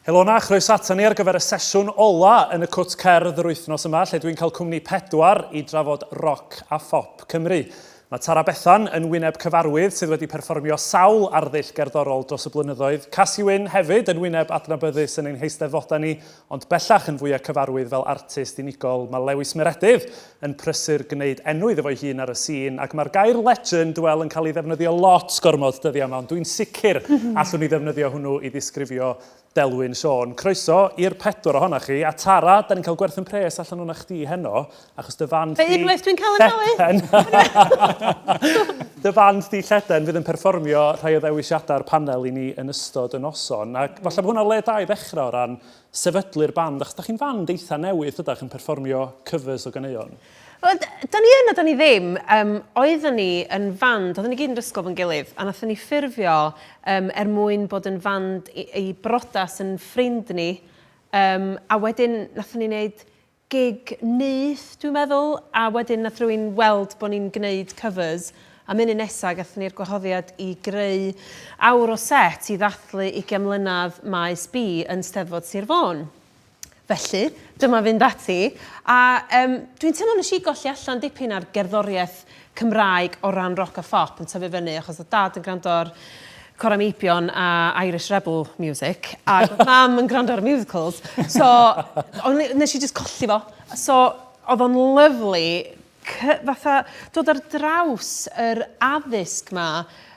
Helo 'na, chroeso ata ni ar gyfer y sesiwn ola yn y Cwt Cerdd yr wythnos yma, lle dwi'n cael cwmni pedwar i drafod roc a phop Cymru. Mae Tara Bethan yn wyneb cyfarwydd sydd wedi perfformio sawl arddull gerddorol dros y blynyddoedd, Casi Wyn hefyd yn wyneb adnabyddus yn ein heisteddfodau ni, ond bellach yn fwyaf cyfarwydd fel artist unigol. Mae Lewis Meredydd yn prysur gwneud enw iddo fo'i hun ar y sîn, ac mae'r gair legend, wel, yn cael ei ddefnyddio lot gormod dyddiau yma, ond dwi'n sicr allwn ni ddefnyddio hwnnw i ddisgrifio Delwyn Siôn. Croeso i'r pedwar ohonoch chi, a Tara, da ni'n cael gwerth yn pres allan o'na chdi heno, achos dy fand di... Fe unwaith dwi'n cael yn Lleden. Dy fand di Lleden fydd yn perfformio rhai o ddewisiadau'r panel i ni yn ystod y noson, ac falle bod hwnna'n le da i ddechrau o ran sefydlu'r band, achos da chi'n fand eitha newydd dydach, yn perfformio covers o ganeuon. Wel, da ni yn a da ni ddim. Um, oedden ni yn fand, oedden ni gyd yn ysgol fo'n gilydd, a nathon ni ffurfio um, er mwyn bod yn fand i, i brodas yn ffrind ni. Um, a wedyn nathon ni wneud gig nyth, dwi'n meddwl, a wedyn nath rhywun weld bod ni'n gwneud covers, a munud nesa gathon ni'r gwahoddiad i greu awr o set i ddathlu 20 mlynedd Maes B yn Steddfod Sir Fôn. Felly, dyma fynd ati, a um, dwi'n teimlo nes i golli allan dipyn ar gerddoriaeth Cymraeg o ran roc a phop yn tyfu fyny, achos oedd dad yn gwrando ar Corau Meibion a Irish Rebel music, ac oedd mam yn gwrando ar musicals, so on, nes i just colli fo. So, oedd o'n lyfli fatha dod ar draws yr addysg ma,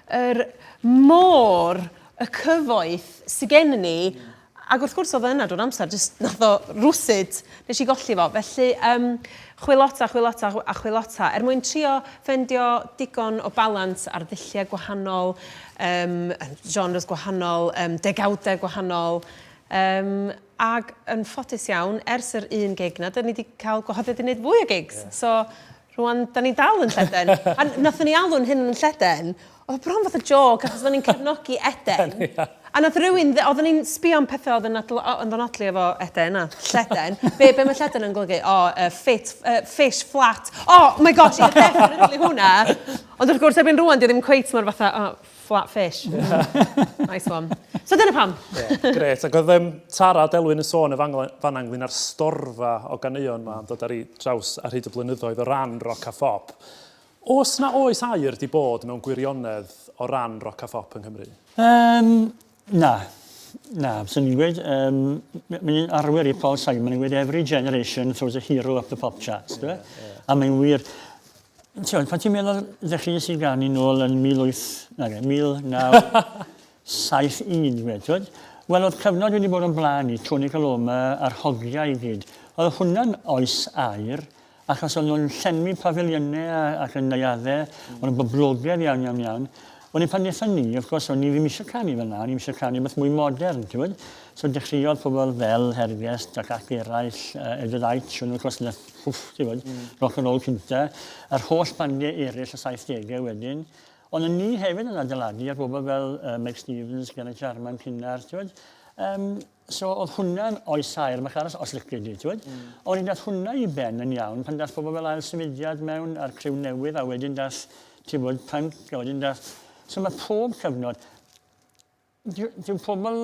yr môr, y cyfoeth sy gen ni, Ac wrth gwrs oedd o yna drwy'r amser, jyst nath o rywsut, nes i golli fo. Felly yym chwilota, chwilota a chwilota er mwyn trio ffendio digon o balans ar ddulliau gwahanol, yym genres gwahanol, yym degawdau gwahanol. Yym ac yn ffodus iawn, ers yr un gig 'na, 'dan ni 'di cael gwahoddiad i wneud fwy o gigs. Yeah. So rwan, 'dan ni dal yn Lleden. A nathon ni alw'n hyn yn Lleden, oedd o bron fath o jôc achos oedden ni'n cefnogi Eden. A nath rywun, oedden ni'n sbio am pethau oedd yn yn ddonadlu efo Eden a Lleden. Be, be mae Lleden yn golygu? O, oh, fit, fish flat. Oh my gosh, yeah, definitely hwnna. Ond wrth gwrs, erbyn rwan, di ddim cweit mor fatha, oh, flat fish. Nice one. So dyna pam. Yeah, gret. Ac oedd um, Tara Delwyn yn sôn y fanna ynglyn â'r storfa o ganeuon yma yn dod ar ei draws ar hyd y blynyddoedd o ran roc a phop. Oes 'na oes aur 'di bod mewn gwirionedd o ran roc a phop yng Nghymru? Yym, na. Na, swn i'n gweud, yym, mae'n un arwyr i Paul Simon yn gweud every generation throws a hero up the pop charts, yeah, yeah. A mae'n wir. Ti'n pan ti'n meddwl ddechreuais i ganu nôl yn 18, na, 1971, gweud, ti'n Wel, oedd cyfnod wedi bod o'n blaen i, Tony Coloma a'r hogiau i gyd. Oedd hwnna'n oes aur, Achos o'n nhw'n llenwi pafiliynau a, ac yn neuaddau, o'n nhw'n boblogaidd iawn, iawn, iawn. Wedyn pan wnaethon ni, wrth gwrs, o'n i ddim eisiau canu fel 'na, o'n i eisiau canu beth mwy modern, ti'n gwybod? So dechreuodd pobl fel Hergest ac ac eraill, Edward Aitch, o'n nhw'n gwrs, nath, wff, ti'n gwybod, rock and roll cynta, a'r holl bandiau eraill y 70au wedyn. Ond o'n ni hefyd yn adeiladu ar bobl fel Mike Stevens, Geraint Jarman cynnar, ti'n gwybod? Um, So oedd hwnna'n oes aur bach arall, os lici di, t'wod? Mm. Ond wedyn dath hwnna i ben yn iawn pan dath pobl fel Ail Symudiad mewn a'r criw newydd a wedyn dath, ti'n gwybod, punk a wedyn dath... So mae pob cyfnod... Dyw, dyw pobl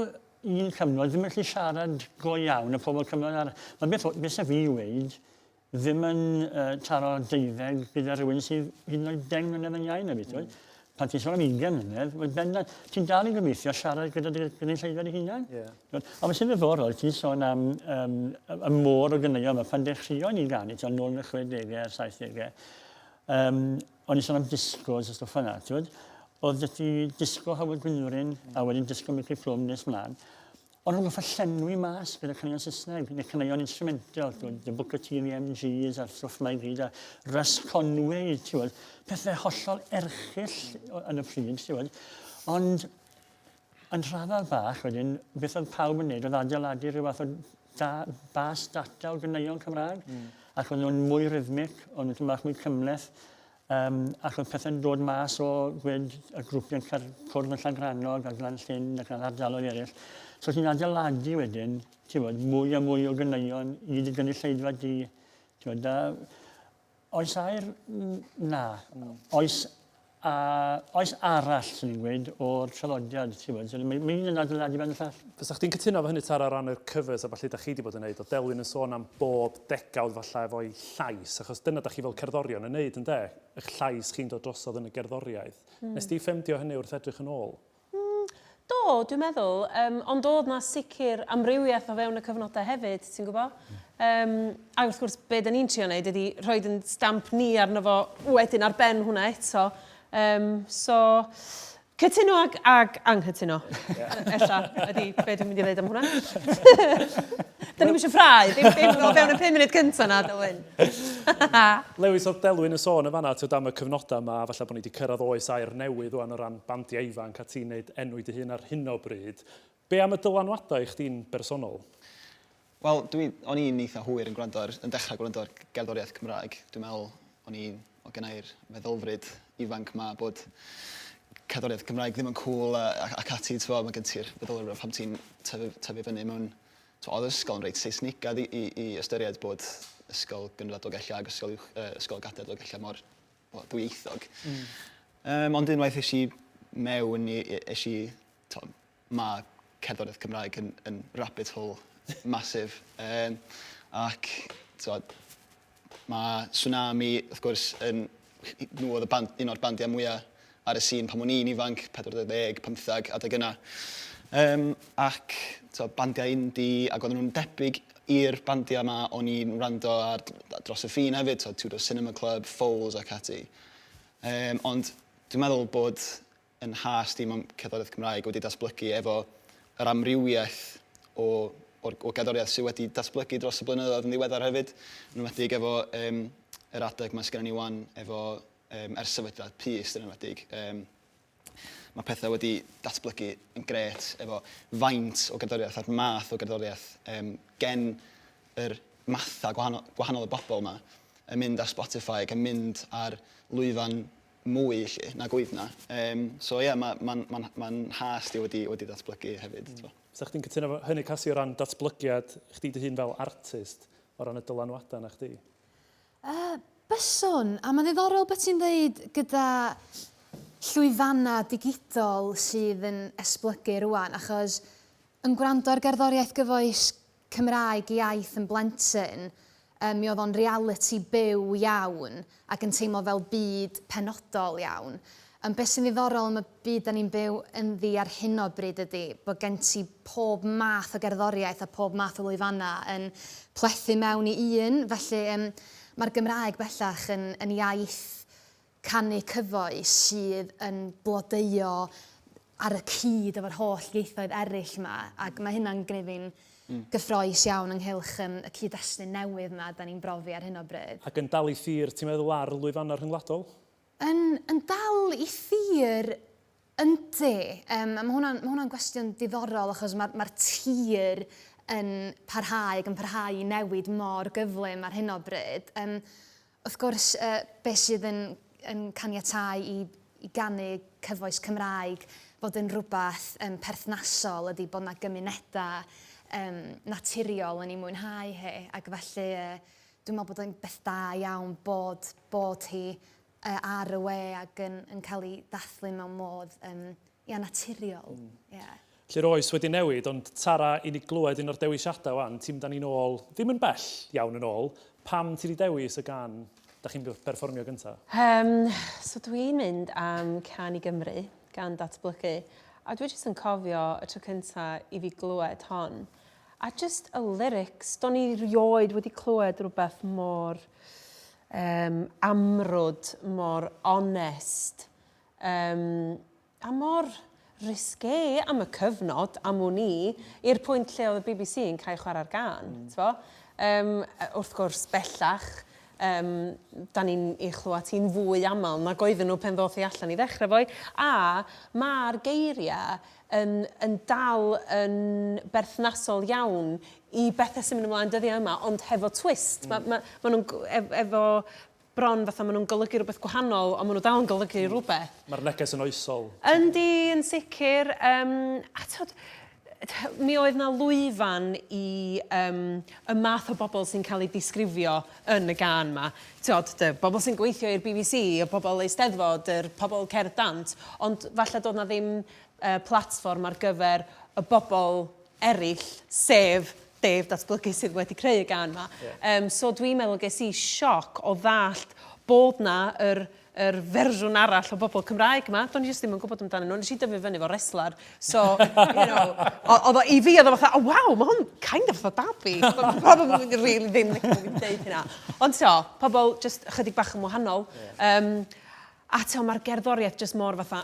un cyfnod ddim yn gallu siarad go iawn y pobl cyfnod arall. Mae beth, beth sef fi weud, ddim yn uh, taro deuddeg gyda rhywun sydd hyd yn oed 10 mlynedd yn iau na fi, mm. Pan ti'n sôn am 20 mlynedd, wel bendant, ti'n dal i gobeithio siarad gyda dy gynulleidfa dy hunan. Yeah. Ond beth sy'n ddiddorol, ti'n sôn am um, y môr o ganeuon yma, pan dechreuon ni ganu, ti'n nôl yn y 60au a'r 70au, um, o'n i'n sôn am discos a stwff yna, ti'n Oedd dy disco Howard Gwynfryn, a wedyn disco Mickey Plum nes mlaen. O'n nhw'n gorfod llenwi mas gyda caneuon Saesneg, neu caneuon instrumental, mm. The Booker T and the MGs a'r stwff 'ma i gyd, a Russ Conway, ti'n gwybod, pethau hollol erchyll yn y pryd, ti'n gwybod. Ond yn rhaddar bach wedyn, beth oedd pawb yn neud oedd adeiladu rhyw fath o da, bas data o ganeuon Cymraeg, ac o'n nhw'n mwy rhythmic, o'n nhw'n bach mwy cymhleth, Yym, ac oedd pethau'n dod mas o, gwed, y grwpiau'n cwrdd yn Llangrannog a Glan Llyn ac yn ardaloedd eraill. So ti'n adeiladu wedyn, ti'n bod, mwy a mwy o ganeuon i dy gynulleidfa di. Ti'n bod, a oes air? Na. Oes A oes arall, swn i'n gweud, o'r traddodiad, ti'n gwybod, so mae mae un yn adeiladu ben y llall. Fysa chdi'n cytuno efo hynny Tara o ran yr covers a ballu da chi 'di bod yn neud, o'dd Delwyn yn sôn am bob degawd falla efo'i llais, achos dyna da chi fel cerddorion yn neud ynde? Ych llais chi'n dod drosodd yn y gerddoriaeth. Nes di ffendio hynny wrth edrych yn ôl? Mm, do, dwi'n meddwl. Um, ond oedd na sicr amrywiaeth o fewn y cyfnodau hefyd, ti'n gwybod? Um, a wrth gwrs, be da ni'n trio wneud ydy rhoi yn stamp ni arno fo wedyn ar ben hwnna eto. Um, so, cytuno ag, ag anghytuno, ella, ydy be dwi'n mynd i ddeud am hwnna. Da ni'm eisiau ffrae, ddim, ddim o fewn y 5 munud cynta na, Delwyn. Lewis, oedd Delwyn yn sôn yn fanna, tywed, am y cyfnodau yma, a falle bod ni wedi cyrraedd oes aur newydd wan o ran bandiau ifanc a ti'n neud enw i dy hun ar hyn o bryd. Be am y dylanwadau i chdi'n bersonol? Wel, dwi, o'n i'n eitha hwyr yn gwrando ar, yn dechrau gwrando ar gerddoriaeth Cymraeg. Dwi'n meddwl, o'n i'n, o gennai'r meddylfryd ifanc 'ma bod cerddoriaeth Cymraeg ddim yn cŵl a, ac ati, t'mo', ma' gen ti'r feddylfryd pan ti'n tyfu, tyfu fyny mewn T'mo' oedd ysgol yn reit Seisnigaidd i i i ystyried bod ysgol gynradd Dolgellau ag ysgol uwch yy ysgol gadair Dolgellau mor wel ddwyieithog. Mm. Yym ond unwaith es i mewn i i es i t'o' ma' cerddoriaeth Cymraeg yn yn rabbit hole massive yym ac t'od Ma' Swnami wrth gwrs yn nhw oedd y band, un o'r bandiau mwya' ar y sîn pan o'n i'n ifanc, 40, 15 adeg yna. Yym ac t'o' bandiau indie ac oedden nhw'n debyg i'r bandiau 'ma o'n i'n wrando ar dros y ffin hefyd, t'o' Two Door Cinema Club, Foals ac ati. Yym ond dwi'n meddwl bod yn hast i mewn cerddoriaeth Cymraeg wedi datblygu efo yr amrywiaeth o o'r o gerddoriaeth sydd wedi datblygu dros y blynyddoedd yn ddiweddar hefyd, yn enwedig efo yym yr adeg 'ma sgennon ni 'wan efo yym ers sefydliad Pyst yn enwedig yym ma' pethe wedi datblygu yn grêt efo faint o gerddoriaeth a'r math o gerddoriaeth yym gen yr matha gwahanol gwahanol o bobl 'ma yn mynd ar Spotify ac yn mynd ar lwyfan mwy 'lly nag oedd 'na. Yym so ie ma' ma'n ma'n ma'n nhast i wedi wedi datblygu hefyd t'bo'. Sa chdi'n cytuno efo hynny Casi o ran datblygiad chdi dy hun fel artist o ran y dylanwadau arna chdi? Yy byswn, a ma'n ddiddorol be' ti'n ddeud gyda llwyfanna digidol sydd yn esblygu rŵan achos yn gwrando ar gerddoriaeth gyfoes Cymraeg iaith yn blentyn, yym mi oedd o'n realiti byw iawn ac yn teimlo fel byd penodol iawn. Ond beth sy'n ddiddorol am y byd 'da ni'n byw ynddi ar hyn o bryd ydi bod gen ti pob math o gerddoriaeth a pob math o lwyfannau yn plethu mewn i un, felly yym mae'r Gymraeg bellach yn yn iaith canu cyfoes sydd yn blodeuo ar y cyd efo'r holl ieithoedd eraill 'ma, ac mae hynna'n gwneud fi'n gyffrous iawn ynghylch yym y cyd-destun newydd 'ma 'dan ni'n brofi ar hyn o bryd. Ac yn dal ei thir, ti'n meddwl, ar lwyfannau rhyngwladol? Yn yn dal 'i thir, yndi. Yym a ma' hwnna'n ma' hwnna'n gwestiwn diddorol achos ma'r ma'r tir yn parhau ac yn parhau i newid mor gyflym ar hyn o bryd. Yym Wrth gwrs, be sydd yn yn caniatáu i i ganu cyfoes Cymraeg fod yn rhywbeth yym perthnasol ydy bod 'na gymunedau yym naturiol yn ei mwynhau hi ac felly yy dwi'n meddwl bod o'n beth da iawn bod bod hi yy ar y we ac yn yn cael ei dathlu mewn modd yym ia naturiol. Ia. Lle'r oes wedi newid, ond Tara, i ni glywed un o'r dewisiadau wan, ti'n mynd â ni'n ôl, ddim yn bell iawn yn ôl, pam ti 'di dewis y gân da chi'n berfformio gynta? Yym, so dwi'n mynd am Cân i Gymru gan Datblygu, a dwi jyst yn cofio y tro cynta i fi glywed hon, a jyst y lyrics, do'n i rioed wedi clywed rhywbeth mor yym amrwd, mor onest, yym A mor risqué am y cyfnod, am wn i, i'r pwynt lle oedd y BBC yn cael chwarae'r gân, mm. T'bo? Um, wrth gwrs, bellach, um, da ni'n ei chlywed hi'n fwy aml nag oedden nhw pen ddoth hi allan i ddechrau foi. A mae'r geiriau yn, yn dal yn berthnasol iawn i bethau sy'n mynd ymlaen dyddiau yma, ond hefo twist. Mm. Mae ma, ma nhw'n efo bron fatha ma' nhw'n golygu rhywbeth gwahanol, ond ma' nhw dal yn golygu rhywbeth. Mae'r neges yn oesol. Yndi, yn sicr. Um, a tod, mi oedd 'na lwyfan i um, y math o bobl sy'n cael eu disgrifio yn y gân 'ma. T'od, y bobl sy'n gweithio i'r BBC, y pobl Eisteddfod, yr pobl cerdd dant, ond falle doedd 'na ddim uh, platfform ar gyfer y bobl eraill, sef Dave Datblygu sydd wedi creu y gân 'ma. Yeah. So dwi'n meddwl ges i sioc o ddallt bod 'na yr yr fersiwn arall o bobl Cymraeg 'ma. Do'n i jyst ddim yn gwybod amdanyn nhw. Nes i dyfu fyny efo wrestler. So, you know, oedd o, i fi oedd o fatha, oh waw, mae hwn kind of fatha Derby. Probably really ddim licio bod fi'n deud hynna. Ond to, pobl just ychydig bach yn wahanol. Yeah. A to, mae'r gerddoriaeth just mor fatha,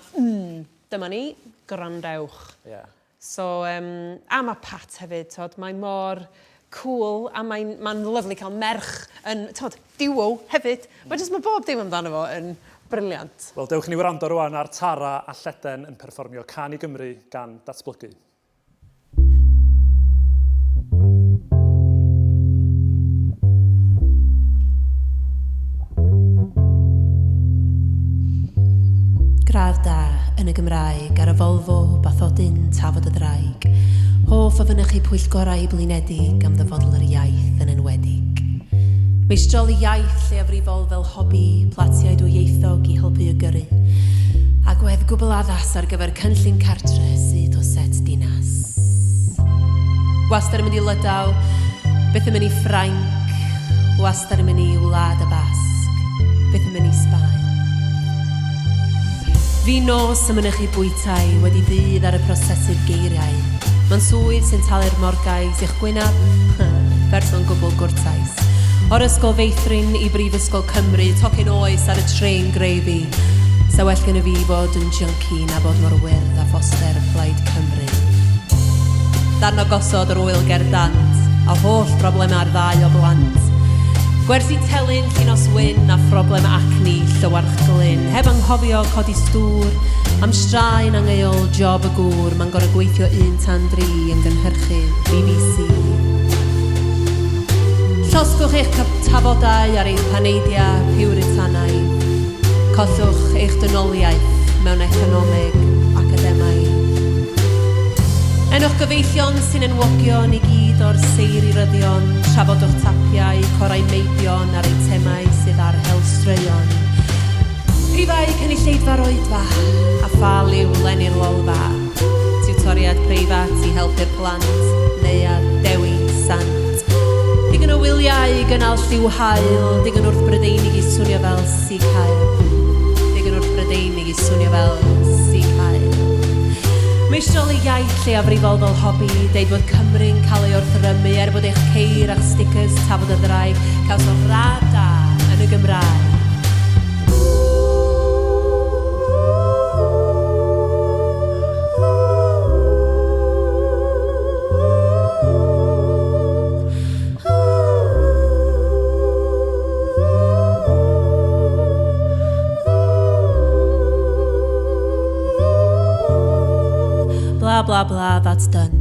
dyma ni, gwrandewch. Yeah. So yym a ma' Pat hefyd t'od mae mor cŵl a mae'n ma'n lyfli cael merch yn t'od duo hefyd. Ma' jyst ma' bob dim amdano fo yn brilliant. Wel dewch i ni wrando rwan ar Tara a Lleden yn perfformio Cân i Gymru gan Datblygu. Gradd da yn y Gymraeg ar y Volvo, bathodyn Tafod y Ddraig. Hoff o fynychu pwyllgorau blinedig am ddyfodol yr iaith yn enwedig. Meistroli iaith lleiafrifol fel hobi, platiau dwyieithog i helpu y gyrru. Agwedd gwbl addas ar gyfer cynllun cartre syth o set dinas. Wastad yn mynd i Lydaw, byth yn mynd i Ffrainc, wastad yn mynd i Wlad y Basg, byth yn mynd i Sbaen. Fi nos yn mynychu bwytai wedi dydd ar y prosesydd geiriau. Mae'n swydd sy'n talu'r morgais i'ch gwynaf, person gwbl gwrtais. O'r ysgol feithrin i Brifysgol Cymru, tocyn oes ar y trên gravy. Sa well gen i fi fod yn junkie na bod mor wyrdd a phoster Plaid Cymru. Darn o gosod yr ŵyl ger dant, a holl broblemau'r ddau o blant. Gwersi telyn Llinos Wyn a phroblem acne Llywarch Glyn. Heb anghofio codi stŵr am straen angeuol job y gŵr, mae'n gorfod gweithio un tan dri yn gynhyrchydd BBC. Llosgwch eich tafodau ar eich paneidiau piwritanaidd. Collwch eich dynoliaeth mewn economeg academaidd. Enwch gyfeillion sy'n enwogion i gyd o'r seiri ryddion, trafodwch tapiau, corau meibion a'r eitemau sydd ar hel straeon. Rhifau cynulleidfa'r oedfa, a pha liw leni'r lolfa. Tiwtoriad preifat i helpu'r plant, Neuadd Dewi Sant. Digon o wyliau i gynnal lliw haul, digon wrth Brydeinig i swnio fel si cael. Digon wrth Brydeinig i swnio fel si cael. Meistroli iaith lleiafrifol fel hobi, deud bod Cymru'n cael ei orthrymu er bod eich ceir a'ch stickers tafod y ddraig, cawsoch radd da yn y Gymraeg. Blah blah blah, that's done.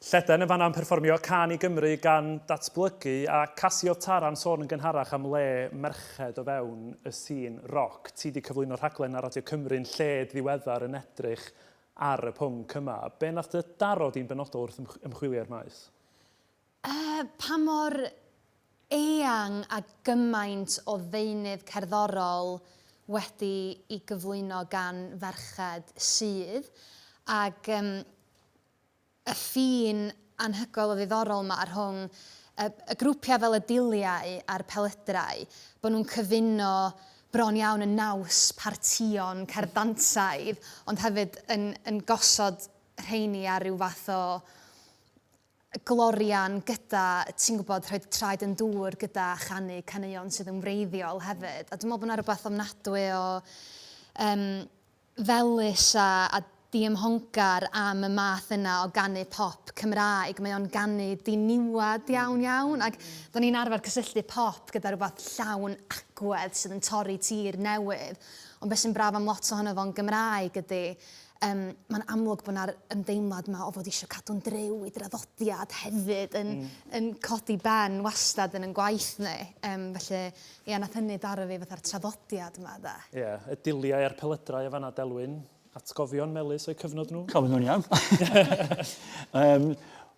Lleden yn fan'na yn perfformio Cân i Gymru gan Datblygu, a Casi oedd Tara'n sôn yn gynharach am le merched o fewn y sîn roc. Ti 'di cyflwyno rhaglen ar Radio Cymru'n lled ddiweddar yn edrych ar y pwnc yma. Be nath dy daro di'n benodol wrth ymchwilio i'r maes? Yy, pa mor eang a gymaint o ddeunydd cerddorol wedi i gyflwyno gan ferched sydd, ag yym y ffin anhygoel o ddiddorol 'ma rhwng y y grwpiau fel y Diliau a'r Pelydrau, bod nhw'n cyfuno bron iawn y naws partïon cerdd dantaidd, ond hefyd yn yn gosod rheini ar ryw fath o glorian gyda, ti'n gwybod, rhoi traed yn dŵr gyda chanu caneuon sydd yn wreiddiol hefyd. A dwi'n meddwl bod 'na rywbeth ofnadwy o um, felys a, a diymhongar am y math yna o ganu pop Cymraeg. Mae o'n ganu diniwad iawn iawn ac do'n ni'n arfer cysylltu pop gyda rhywbeth llawn agwedd sydd yn torri tir newydd. Ond beth sy'n braf am lot ohono fo'n Gymraeg ydy Um, Mae'n amlwg bod yna'r ymdeimlad yma o fod eisiau cadw'n driw i draddodiad hefyd yn, mm. yn codi ben wastad yn yn gwaith ni. Um, felly, ia, nath hynny daro fi fatha'r traddodiad yma, da. Ie, yeah, y diliau a'r pelydrau o fanna, Delwyn. Atgofion melys o'u cyfnod nhw? Cofio nhw'n iawn. um,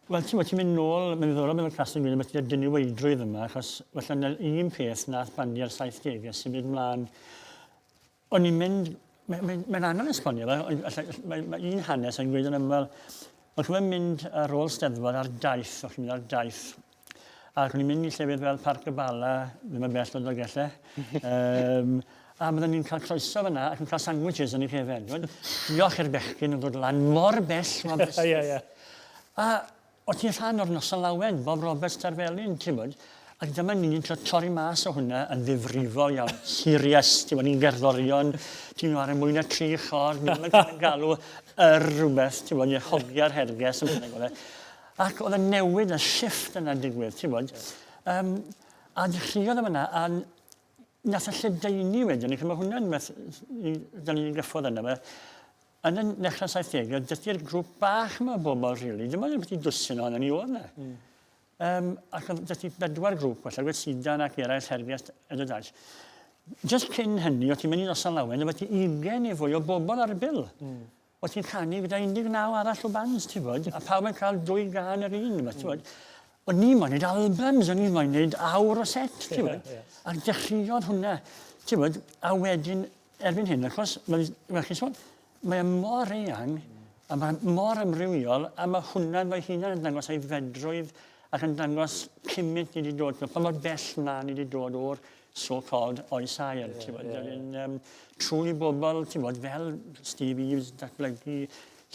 Wel, ti'n ti'n mynd nôl, mae'n ddiddorol beth mae'r Castle yn gweud ambyti y diniweidrwydd yma, achos falle 'na'r un peth nath bandiau'r 70au symud mlaen. O'n i'n mynd, mae'n mae, mae anodd esbonio fe, ond allai, mae, mae un hanes yn gweud yn aml, o'n chi'n mynd ar ôl Steddfod ar daith, o'ch chi'n mynd ar daith, ac o'n i'n mynd i llefydd fel Parc y Bala, ddim yn bell o Dolgellau, um, a byddwn ni'n cael croeso fyna ac yn cael sandwiches yn ei chefen. Diolch i'r bechgyn yn dod lan mor bell o Aberystwyth. Ie, ie. A o ti'n rhan o'r noson lawen, Bob Roberts Tarfelin, ti'n bod? Ac dyma ni'n trio torri mas o hwnna yn ddifrifol iawn, serious, ti'n bod, ni'n gerddorion, ti'n chwarae mwy na tri chord, ni ddim yn cael ein galw yr rhywbeth, ti'n bod, ni'n hogia'r herges yn bynnag oedd e. Ac oedd y newid, y shift yna'n digwydd, ti'n bod. Um, a dechreuodd e fyna, a nath y lledaenu wedyn, ac mae hwnna'n beth, da ni'n gyffwrdd yna fe, Yn y nechrau 70au, dydy'r grŵp bach yma o bobl, really, dim ond ambiti dwsin ohono ni oedd yna. Mm. Um, ac oedd dydy bedwar grŵp, felly, gwed Sidan ac eraill, Hergest, Edward Dash. Just cyn hynny, o ti'n mynd i noson lawen, efo ti 20 neu fwy o bobl ar y bil. Mm. O ti'n canu gyda 19 arall o bands, ti'n bod, a pawb yn cael dwy gan yr un, ti'n bod. O'n i moyn neud albums, o'n i moyn neud awr o set, ti'n bod. Yeah, yeah. A dechreuodd hwnna, ti'n bod, a wedyn Erbyn hyn, achos, fel fel chi'n sôn, mae e mor eang a mae mor amrywiol a mae hwnna efo'i hunan yn dangos ei fedrwydd ac yn dangos cymaint ni wedi dod, pa mor bell ma ni wedi dod o'r so-called oes aur, yeah, ti'n bod, yeah. yn, um, trwy bobl, ti'n bod, fel Steve Eaves, datblygu,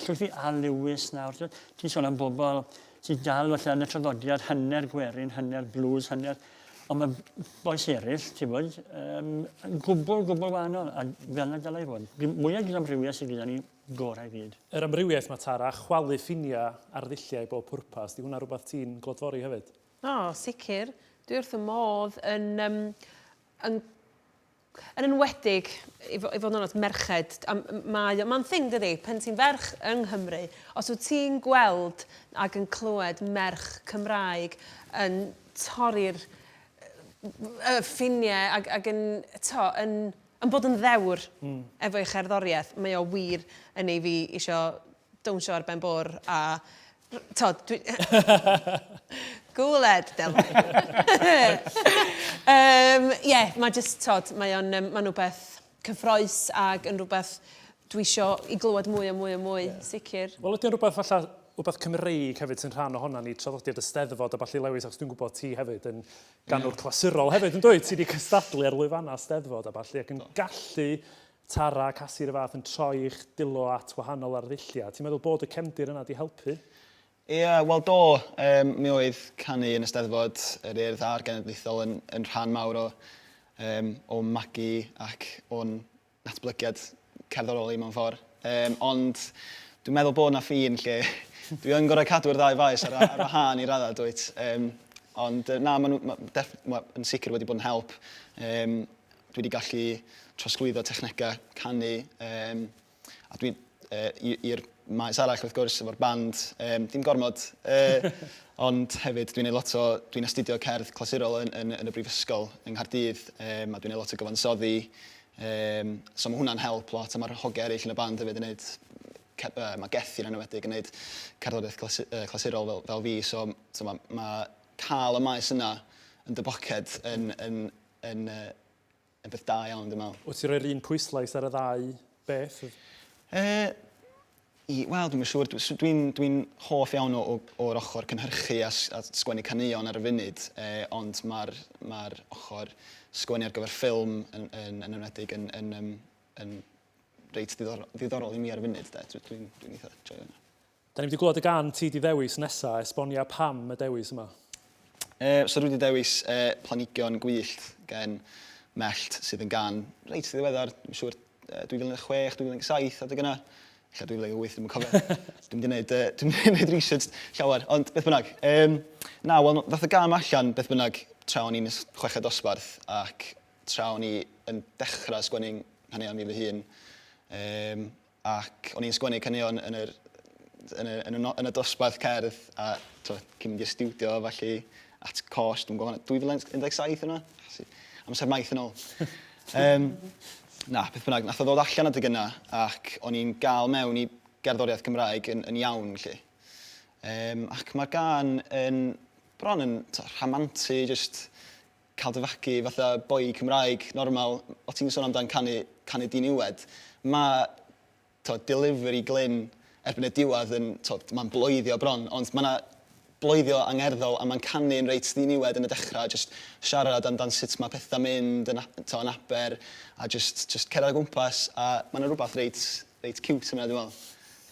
llwythi Al Lewis nawr, ti'n ti sôn am bobl sydd dal falle yn y traddodiad hanner gwerin, hanner blues, hanner... Ond mae bois eraill, ti'n bod, um, yn gwbl, gwbl wahanol, a fel yna dylai fod. Mwyaf gyda amrywiaeth sydd gyda ni, gorau i gyd. Yr amrywiaeth mae Tara, chwalu ffiniau arddulliau i bob pwrpas, di hwnna rhywbeth ti'n glodfori hefyd? O, sicr. Dwi wrth fy modd yn, um, yn Yn enwedig, i fo- i fod yn onest, merched. A m- mae o... Mae'n thing, dydi? Pan ti'n ferch yng Nghymru, os wyt ti'n gweld ac yn clywed merch Cymraeg yn torri'r y ffiniau ac, ac yn, to, yn, yn bod yn ddewr mm. efo'i cherddoriaeth, mae o wir yn ei fi isio dawnsio ar ben bwr a Tod, dwi... Gwled, Delwyn. um, yeah, mae just, tod, mae o'n, um, mae'n rhywbeth cyffroes ac yn rhywbeth dwi isio i glywed mwy a mwy a mwy, yeah. sicr. Wel, ydy o'n rhywbeth falle, rhywbeth Cymreig hefyd sy'n rhan ohonan ni, traddodiad y Steddfod a ballu Lewis, achos dwi'n gwybod ti hefyd yn ganwr yeah. clasurol hefyd, yn dweud? Ti wedi cystadlu ar lwyfannau Steddfod a ballu ac yn gallu Tara ac Asi 'r un fath yn troi eich dwylo at wahanol arddulliau. Ti'n meddwl bod y cefndir yna 'di helpu? Ia, wel do. Yym, mi oedd canu yn y Steddfod, yr Urdd a'r Genedlaethol yn, yn rhan mawr o, yym, o'm magu ac o'n natblygiad cerddorol i mewn ffordd. Yym, ond dwi'n meddwl bod 'na ffin lle dwi yn gorfod cadw'r ddau faes ar, ar wahân i raddau, dwyt. Yym, ond na, maen nhw, ma, def, ma, yn sicr wedi bod yn help. Yym, dwi wedi gallu trosglwyddo technegau canu um, a dwi uh, i'r maes arall wrth gwrs efo'r band, um, dim gormod, uh, ond hefyd dwi'n lot o, dwi'n astudio cerdd clasurol yn, yn, yn y brifysgol yng Nghaerdydd um, a dwi'n neud lot o gyfansoddi, um, so mae hwnna'n help lot a mae'r hogiau eraill yn y band hefyd yn neud, uh, mae Gethin yn enwedig yn neud cerddoriaeth clasu, uh, clasurol fel, fel fi, so, so mae, mae cael y maes yna yn dy boced yn, yn, yn, uh, yn beth da iawn, dwi'n meddwl. Wyt ti'n rhoi'r un pwyslais ar y ddau beth? Uh, i, wel, dwi'n siŵr. Dwi'n dwi, dwi hoff iawn o, o, o'r ochr cynhyrchu a, a sgwennu caneuon ar y funud, eh, ond mae'r ma ochr sgwennu ar gyfer ffilm yn, yn, yn enwedig yn, yn, yn, yn reit ddiddorol, ddiddorol i mi ar y funud. Dwi'n dwi, dwi eitha joio hynna. Da ni mynd i glywed y gân ti 'di ddewis nesa, esbonia pam y dewis yma. Yy, so dwi 'di dewis yy Planhigion Gwyllt gen Mellt sydd yn gân reit ddiweddar, dwi'n siŵr yy 2016, 2017 adeg yna. Ella 2008, dwi'm yn cofio. Dwi'm 'di neud yy dwi'm 'di neud research llawer, ond beth bynnag. Yym, na, wel ddath y gân 'ma allan beth bynnag tra o'n i'n chweched dosbarth ac tra o'n i yn dechrau sgwennu nghaneuon fi fy hun. Yym. Ac o'n i'n sgwennu caneuon yn yr, yn y, yn y, yn y dosbarth cerdd a to, cyn mynd i'r stiwdio felly at cost, dwi'n gwybod, 2017 yna? Amser maith yn ôl. um, na, beth bynnag, nath o ddod allan adeg yna ac o'n i'n gael mewn i gerddoriaeth Gymraeg yn, yn iawn, felly. Um, ac mae'r gan yn bron yn to, rhamantu, just cael dy fagu fatha boi Cymraeg normal, o ti'n sôn amdan canu, canu diniwed, mae to, delivery Glyn erbyn y diwedd yn, to, mae'n bloeddio bron, ond mae yna bloeddio angerddol a mae'n canu'n reit ddiniwed yn y dechrau, just siarad amdan sut mae pethau'n mynd yn, to, yn Aber, a just, just cerdded o gwmpas, a mae yna rhywbeth reit, reit cute yna, dwi'n meddwl.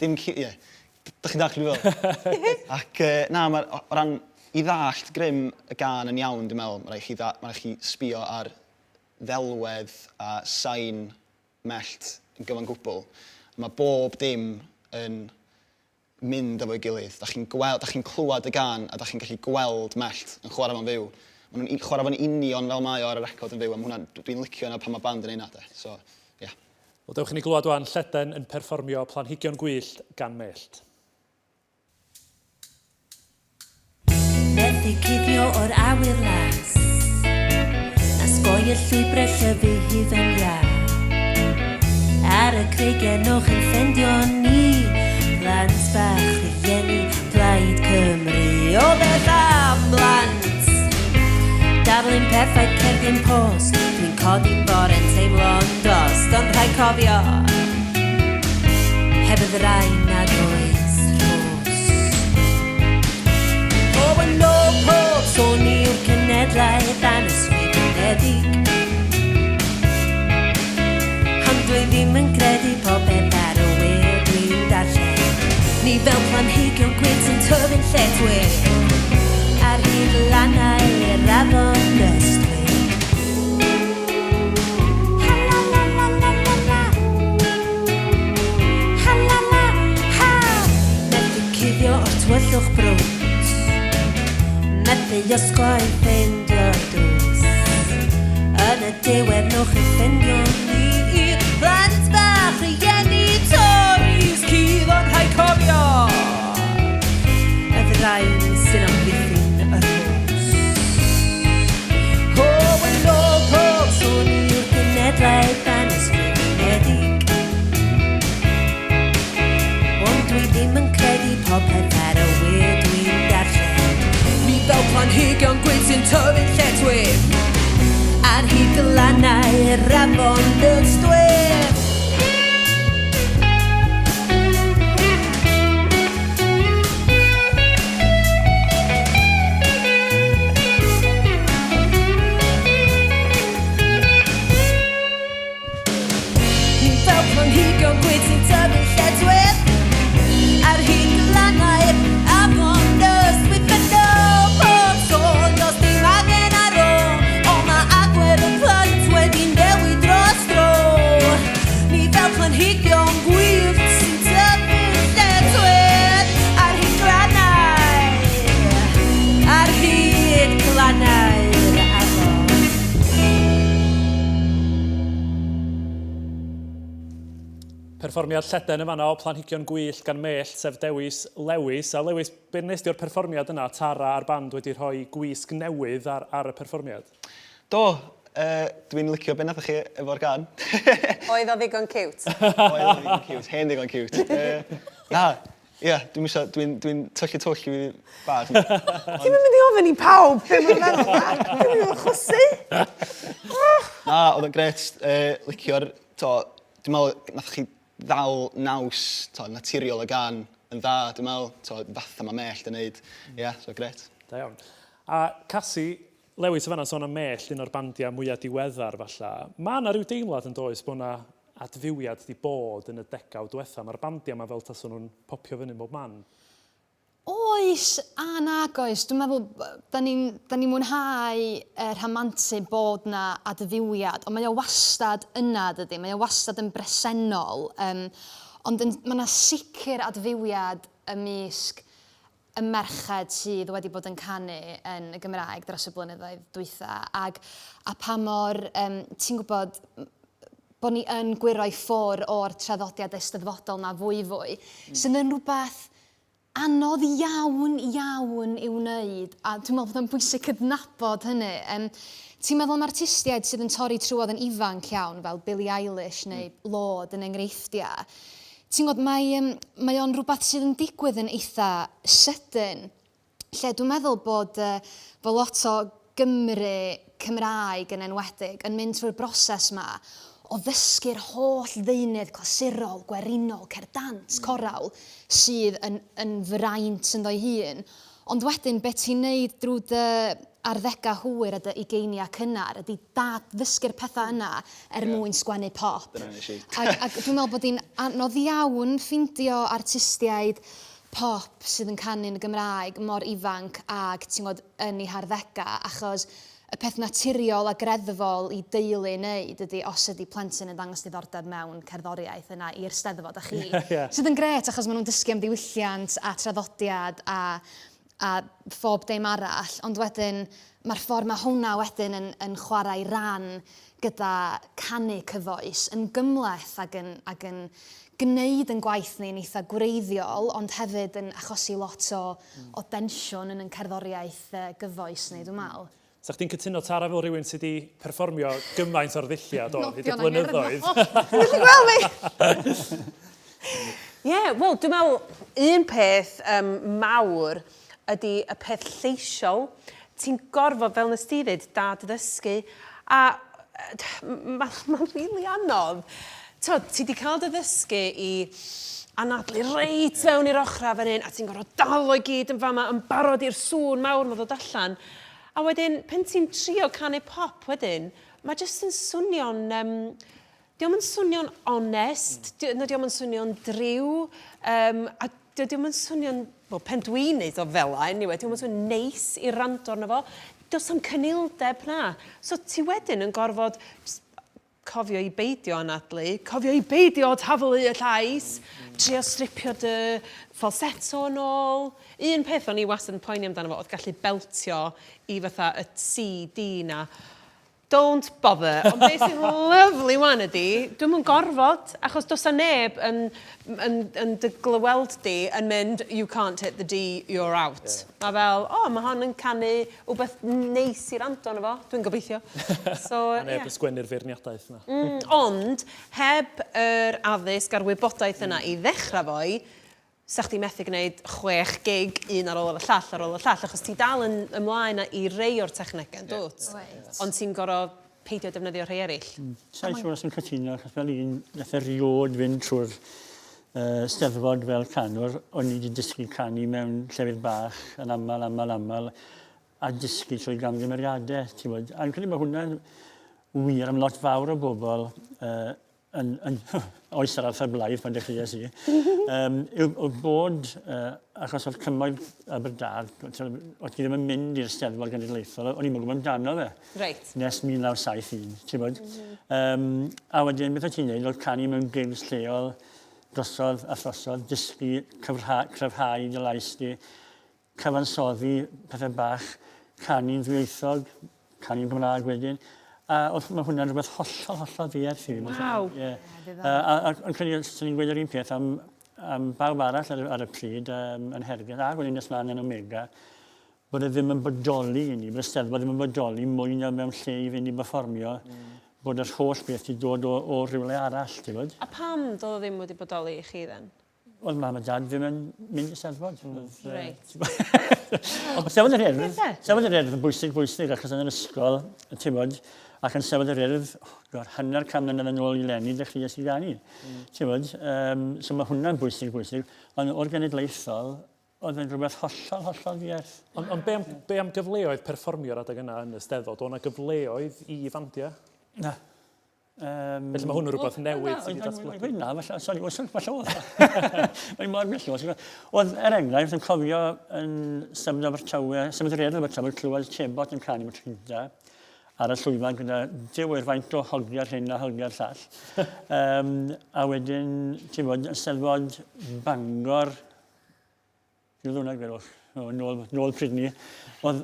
Dim cute, ie. Yeah. Dych chi'n dallt be dwi'n feddwl? Ac uh, na, ma, o ran i ddallt grym y gân yn iawn, dwi'n meddwl, mae rhaid chi, ma rhaid chi sbio ar ddelwedd a sain mellt yn gyfan gwbl. Mae bob dim yn mynd efo'i gilydd. Da chi'n gweld, da chi'n clywed y gân a da chi'n gallu gweld mellt yn chwarae fo'n fyw. Maen nhw'n chwarae fo'n union fel mae o ar y record yn fyw, a ma' hwnna'n, dwi'n licio hynna pan mae band yn neud 'na de. So, ie. Wel, dewch i ni glywed wan Lleden yn perfformio Planhigion Gwyllt gan Mellt. Methu cuddio o'r awyr las Na sgoi y llwybrau llyfu hufen iâ Ar y creigiau noch yn ffendio ni Plant bach rhieni Plaid Cymru O beth am blant Darlun perffaith cerdyn post Dwi'n codi'n bore'n teimlo'n dost Ond rhaid cofio Heb y ddraen nad oes rhos O yn ôl pob sôn ni yw'r cenedlaeth anysgrifenedig Ond dwi ddim yn credu popeth ar y we dwi'n darllen. Ni fel planhigion gwynt yn tyfu'n lletchwith ar hyd lannau'r afon Ystwyth. Ha la la la la la la. Ha la la ha. Methu cuddio o'r tywyllwch brwd. Methu osgoi ffeindio'r drws. Yn y diwedd newch chi ffindio ni. Plant bach, rhieni, Tories, cudd ond rhaid cofio y ddraen sy'n amddiffyn y rhos. O, yn ôl pob sôn yw'r genedlaeth anysgrifenedig. Ond dwi ddim yn credu popeth ar y we dwi'n darllen. Ni fel planhigion gwynt sy'n tyfu'n lletchwith ar hyd glannau'r afon Ystwyth. Ni fel planhigion gwynt sy'n tyfu'n lletchwith ar hyd glannau'r afon Ystwyth yn ôl pob sôn does dim angen ar ôl ond mae agwedd y plant wedi newid dros dro. Ni fel planhigion gwyllt sy'n tyfu'n lletchwith ar hyd glannau ar hyd glannau'r afon. Perfformiad lleden yn fan'na o Planhigion Gwyllt gan Mellt, sef dewis Lewis. A Lewis, be wnest ti o'r perfformiad yna, Tara a'r band wedi rhoi gwisg newydd ar, ar y perfformiad? Do, uh, dwi'n licio be nathoch chi efo'r gan. Oedd o ddigon cute? Oedd o ddigon cute, hen ddigon cute. Uh, na, Ie, dwi'm isio, dwi'n dwi tyllu twll i fi bach. Ti'm yn mynd i ofyn i pawb be maen nhw'n feddwl na? Dwi'n mynd i chwysu. Na, oedd o'n grêt, uh, licio'r, to, dwi'n meddwl nath chi ddal naws, to, naturiol y gan yn dda, dwi'n meddwl, to, fatha mae Mellt yn neud. Ie, yeah, so grêt. Da iawn. A Casi, Lewis yn fan'na sôn am Mellt, un o'r bandiau mwyaf diweddar falla. Mae yna rhyw deimlad yn does bod yna adfywiad 'di bod yn y degawd dwetha. Mae'r bandiau 'ma fel tasen nhw'n popio fyny bob man. Oes a nag oes. Dwi'n meddwl, da ni'n da ni mwynhau y rhamantu bod 'na adfywiad, ond mae o wastad yna, dydy? Mae o wastad yn bresennol. Um, ond yn, mae 'na sicr adfywiad ymysg y merched sydd wedi bod yn canu yn y Gymraeg dros y blynyddoedd dwytha, ag a pa mor, um, ti'n gwybod, bod ni yn gwyro i ffwr o'r traddodiad eisteddfodol 'na fwyfwy, sydd yn rhywbeth anodd iawn, iawn i'w wneud, a dwi'n meddwl bod o'n bwysig cydnabod hynny. Yym, ti'n meddwl am artistiaid sydd yn torri trwodd yn ifanc iawn, fel Billie Eilish neu Lorde yn enghreifftiau. Ti'n gwybod, mae, yym, mae o'n rhywbeth sydd yn digwydd yn eitha sydyn. lle dwi'n meddwl bod yy fo lot o Gymry Cymraeg yn enwedig yn mynd trwy'r broses 'ma o ddysgu'r holl ddeunydd clasurol, gwerinol, cerdd dant, corawl sydd yn yn fraint ynddo'i hun. Ond wedyn be ti'n neud drwy dy arddegau hwyr a dy ugeiniau cynnar ydy dad-ddysgu'r pethau yna er mwyn sgwennu pop. Dyna nes i. Ac ac dwi'n meddwl bod hi'n anodd iawn ffindio artistiaid pop sydd yn canu yn y Gymraeg mor ifanc ag ti'n gwybod yn eu harddegau achos y peth naturiol a greddfol i deulu wneud ydy os ydy plentyn yn dangos diddordeb mewn cerddoriaeth yna i'r Steddfod â chi. Sydd yn grêt achos maen nhw'n dysgu am ddiwylliant a traddodiad a a phob dim arall, ond wedyn mae'r ffordd mae hwnna wedyn yn yn chwarae ran gyda canu cyfoes yn gymhleth ac yn ac yn gneud yn gwaith ni'n eitha gwreiddiol ond hefyd yn achosi lot o o densiwn yn yn cerddoriaeth gyfoes ni dwi'n meddwl. Sa chdi'n cytuno Tara fel rhywun sy 'di perfformio gymaint o'r ddulliau do hyd y blynyddoedd? Ti'n gallu gweld fi? Ie, wel dwi'n meddwl un peth um, mawr ydy y peth lleisiol. Ti'n gorfod, fel nes ti ddweud, dad ddysgu. A mae'n ma rili anodd. Tod, ti 'di cael dy ddysgu i anadlu reit fewn i'r ochrau fan hyn, a ti'n gorfod dal o'i gyd yn fama yn barod i'r sŵn mawr 'ma ddod allan. A wedyn, pan ti'n trio canu pop wedyn, mae jyst yn swnio'n... Um, dio'm yn swnio'n onest, mm. na dio'm yn swnio'n driw, um, a dio'm yn swnio'n... Wel, pen dwi'n neud o fel 'a, anyway, dio'm yn swnio'n neis i rando arno fo. Does 'am cynildeb na. So ti wedyn yn gorfod cofio i beidio anadlu, cofio i beidio taflu y llais, trio stripio dy falsetto yn ôl. Un peth o'n i wastad yn poeni amdano fo oedd gallu beltio i fatha y C, D 'na. Don't bother. Ond beth sy'n lyfli wan ydi, dwi'm yn gorfod, achos does 'na neb yn, yn, yn dy glyweld di yn mynd, you can't hit the D, you're out. Yeah. Mae fel, o, oh, mae hon yn canu wbeth neis i rando arno fo, dwi'n gobeithio. So, A neb yn sgwennu'r feirniadaeth 'na. Mm, ond, heb yr addysg a'r wybodaeth yna i ddechrau fo'i, 'sa chdi methu gwneud chwech gig, un ar ôl y llall ar ôl y llall, achos ti dal yn ymlaen i rei o'r technegau, yn dwt? Ond ti'n gorfod peidio defnyddio rhai eraill. Mm. Sa i'n siŵr os yn cytuno, achos fel un nath erioed fynd trwy'r uh, steddfod fel canwr, o'n i wedi dysgu canu mewn llefydd bach yn aml, aml, aml, a dysgu trwy gamgymeriadau, ti'n bod. A fi'n credu bod hwnna'n wir am lot fawr o bobl uh, yn, yn oes yr Arthur Blaidd pan dechreuais i, um, yw, yw bod, uh, achos oedd cymoedd Aberdâr, oedd ti ddim yn mynd i'r Steddfod Genedlaethol, o'n i'n gwybod amdano fe. Reit. Nes 1971, ti'n bod. Mm -hmm. um, a wedyn, beth oedd ti'n neud, oedd canu mewn gigs lleol, drosodd a throsodd, dysgu, cryfhau dy lais di, cyfansoddi pethau bach, canu'n ddwyieithog, canu'n Gymraeg wedyn. A oedd, mae hwnna'n rhywbeth hollol, hollol ddiarth i fi. Waw! Ie. A, a, a, a credu, swn i'n gweud yr un peth am, am bawb arall ar, ar y pryd um, yn Hergest, a wedyn nes mlaen yn Omega, bod e ddim yn bodoli i ni, bod y Steddfod ddim yn bodoli mwy na mewn lle i fynd i berfformio, mm. bod yr holl beth wedi dod o, o rhywle arall, ti'n bod? A pam doedd o ddim wedi bodoli i chi then? Oedd mam a dad ddim yn mynd i Steddfod. Mm. Reit. Ond Steddfod yr Urdd, Steddfod yr Urdd yn bwysig bwysig achos yn yr ysgol, ti'n bod, ac yn Steddfod yr Urdd, oh, god, hanner can mlynedd yn ôl i leni, dechreuais i ganu. Mm. Ti'n bod, um, so mae hwnna'n bwysig bwysig, ond o'r genedlaethol, oedd yn rhywbeth hollol, hollol ddiarth. Ond on be, am, be am gyfleoedd perfformio'r adeg yna yn y Steddfod? Oedd yna gyfleoedd i fandiau? Na. Um, Felly mae hwn yn rhywbeth newydd sydd wedi datblygu. Na, falle, sori, oes, falle oedd. Mae'n mor bell oes. Oedd, er enghraifft, yn cofio yn symud Abertawe, symud yr Urdd Abertawe, clywed Chebot yn canu am tro ar y llwyfan gyda Duw wyr faint o hogiau'r hyn a hogiau'r llall. um, a wedyn, ti'n bod, yn Steddfod Bangor, Dwi'n ddwrnod gwelwch, o, nôl, nôl pryd ni, oedd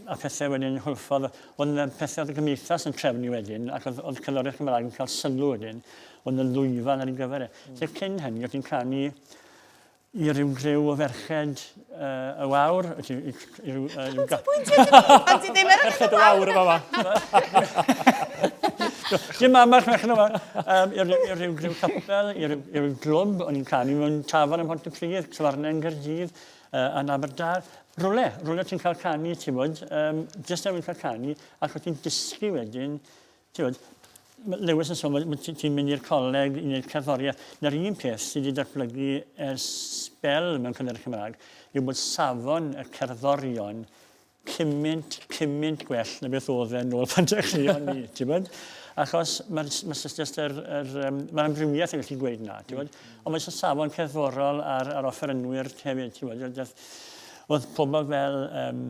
a pethau wedyn hwlffordd, oedd yna pethau oedd y gymdeithas yn trefnu wedyn, ac oedd, oedd cerddoriaeth Gymraeg yn cael sylw wedyn, oedd yna lwyfan ar ei gyfer e. Sef cyn hynny, oedd ti'n canu i ryw griw o ferched y wawr, i, i, i, ryw... Pam ti'n pwyntio ati fi? Pan ti ddim yn Merched y wawr yma fa. Dim mamach merched y wawr. Um, i, ryw, i ryw griw capel, i ryw, i ryw glwb, o'n i'n canu mewn tafarn ym Mhontypridd, tafarnau yn Gaerdydd, yn Aberdâr. Rwle, rwle ti'n cael canu, ti'n bod, jyst er mwyn cael canu, ac o ti'n dysgu wedyn, ti'n bod, Lewis yn sôn bod ti'n mynd i'r coleg i wneud cerddoriaeth. Na'r un peth sydd wedi datblygu ers sbel mewn cerddoriaeth Cymraeg yw bod safon y cerddorion cymaint, cymaint gwell na beth oedd e nôl pan dechreuon ni, ti'n bod? Achos mae'r ma just yr, yr, um, mae'r amrywiaeth yn gallu gweud na, ti'n bod? Ond mae safon cerddorol ar, ar offerynwyr hefyd, ti'n bod? Oedd pobl fel um,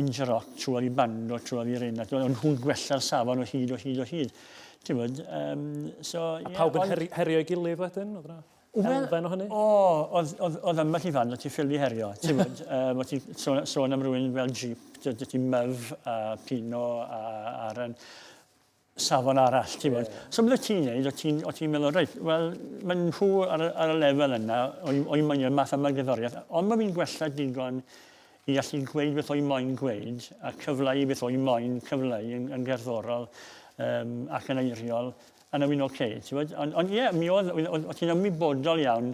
Ingeroc trwodd i Bando, trwodd i Reinhardt, o'n nhw'n gwella'r safon o hyd, o hyd, o hyd. Ti'n bod, so... A pawb yn heri, herio'i gilydd wedyn? Oedd yna elfen o hynny? O, oedd, oedd, oedd ambell i fan o ti ffili herio, ti'n bod. O ti'n sôn, sôn am rhywun fel Jeep, dy ti Myf a Pino a Aaron. safon arall, ti'n bod. So beth ti'n neud, o ti'n ti meddwl, reit, wel, maen nhw ar, ar y lefel yna, o'i, o'i moyn y math yma gerddoriaeth, ond mae fi'n gwella digon i allu gweud beth o'i moyn gweud, a cyfleu beth o'i moyn cyfleu yn, yn gerddorol um, ac yn eiriol, a na fi'n oce, okay, ti'n bod. Ond on, ie, yeah, mi oedd, oedd, oedd ti'n ymwybodol iawn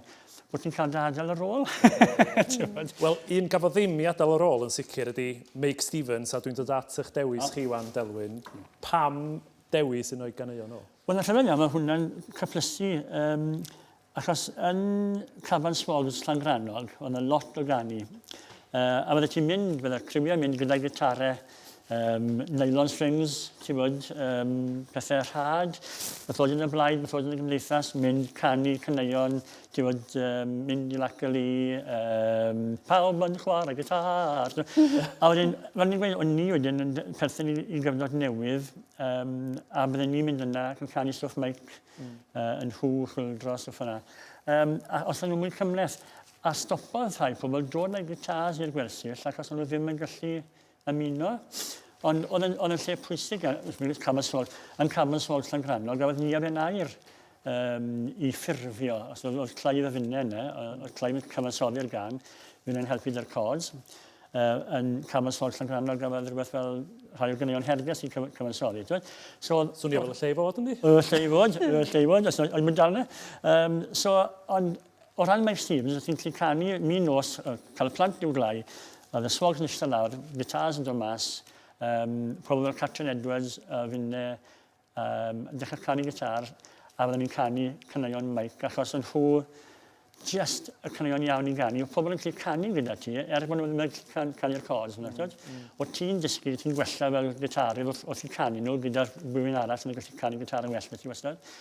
bod ti'n cael dy adael ar ôl. Wel, un gafodd ddim i adael ar ôl yn sicr ydy Meic Stevens, a dwi'n dod at eich dewis chi wan, Delwyn. Pam dewis un o'i ganeuon o? Wel, yn rhyfedd iawn, mae hwnna'n cyplysu, um, achos yn Caban Swogs Llangrannog, oedd yna lot o ganu. A fydde ti'n mynd, fydde criwiau'n mynd gyda gitarau, um, nylon strings, ti'n bod, um, pethau rhad, beth oedd yn y blaid, beth oedd yn y gymdeithas, mynd canu caneuon, ti'n bod, um, mynd i Lacali, um, pawb yn chwarae gitar. A wedyn, fel ni'n gweud, o'n ni wedyn yn perthyn i, i gyfnod newydd, um, a bydden ni'n mynd yna ac yn canu stwff Mike yn Huw, Chwyldro, stwff yna. Um, a os o'n nhw'n mwy cymhleth, a stopodd rhai pobl dod â'u gitars i'r gwersyll achos o'n nhw ddim yn gallu ymuno. Ond oedd yn, oedd yn lle pwysig, Caban Swallt, yn Caban Swallt Llangrannog, gafodd Nia Ben Aur um, i ffurfio. Os oedd, oedd Clive a finne yna, oedd Clive yn cyfansoddi'r gan, fi'n helpu dy'r cords. Yn Caban Swallt Llangrannog gafodd rhywbeth fel rhai o ganeuon Herges i cyfansoddi. So, Swnio fel y lle i fod, yndi? Y lle i fod, y lle i fod, os oedd mynd dal yna. Um, so, ond o ran Mike Stevens, oedd ti'n gallu canu min nos, cael y plant i'w glai, oedd y swogs yn eistedd lawr, guitars yn dod mas, um, pobl fel Catrin Edwards a finne um, yn dechrau canu gitar, a fydden ni'n canu caneuon Mike, achos yn nhw just y caneuon iawn i ganu. Oedd pobl yn gallu canu gyda ti, er bod nhw ddim yn gallu can, canu'r chords. Mm. O ti'n dysgu, ti'n gwella fel gitarydd wrth, wrth i canu nhw gyda rhywun arall yn gallu canu gitar yn well na ti wastad.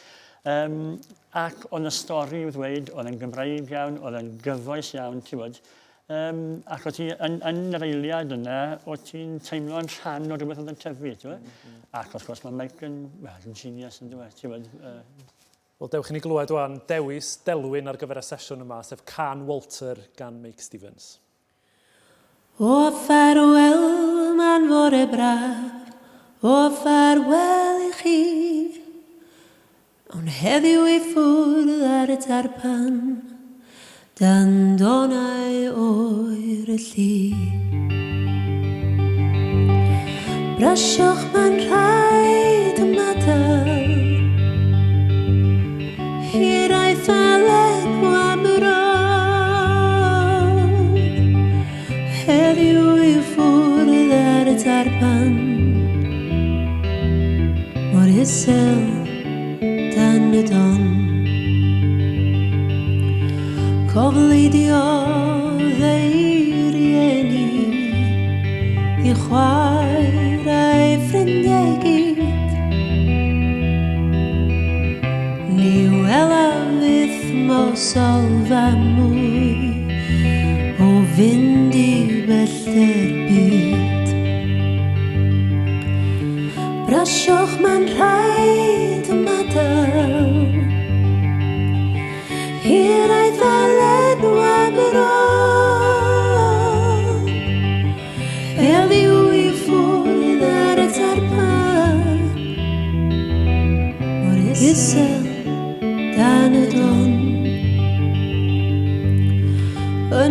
Um, ac oedd y stori i'w ddweud, oedd yn Gymraeg iawn, oedd yn gyfoes iawn, ti'n bod. Um, ac o ti yn, yn yr eiliad yna, o ti'n teimlo'n rhan o rhywbeth oedd yn tyfu, ti'n mm -hmm. Ac wrth gwrs mae Mike yn, well, yn genius yn dweud, ti'n bod. Wel, dewch i ni glywed wan dewis Delwyn ar gyfer y sesiwn yma, sef Cân Walter gan Meic Stevens. O ffarwel ma'n fore braf, o ffarwel i chi. Awn heddiw i ffwrdd ar y tarpan dan donau oer y lli. Brysiwch mae'n rhaid ymadael, hiraeth a lenw am yr Heddiw i ffwrdd ar y tarpan Mor isel dan y don Cofleidiodd ei rieni I chwaer a'i ffrindiau gyd Ni welaf fyth mosolfa mwy o fynd i bellter byd. Brysiwch mae'n rhaid ymadael, hiraeth a lenw am yr ôl. Heddiw i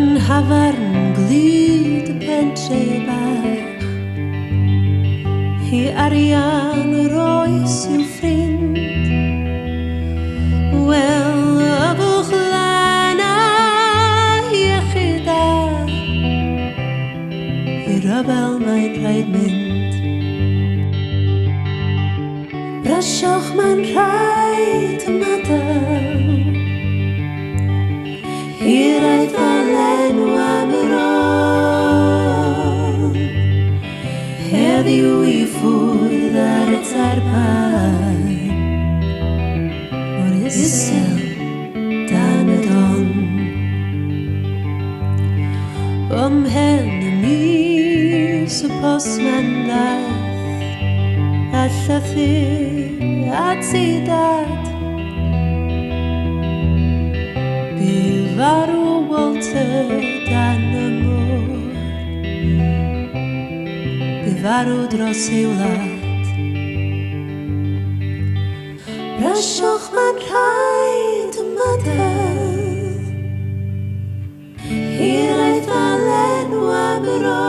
Yn nhafarn glud y pentre bach I arian yr oes i'w ffrind Wel, yfwch lan a iechyd da I ryfel mae'n rhaid mynd Brysiwch mae'n rhaid ymadael Hiraeth fel enw am yr ôl Heddiw i ffwrdd ar y tarpan Mor isel dan y don Ymhen y mis y postman ddaeth A llythyr at ei dad Bu farw Walter dan y môr Bu farw dros ei wlad Brysiwch mae'n rhaid ymadael Hiraeth fel enw am yr ôl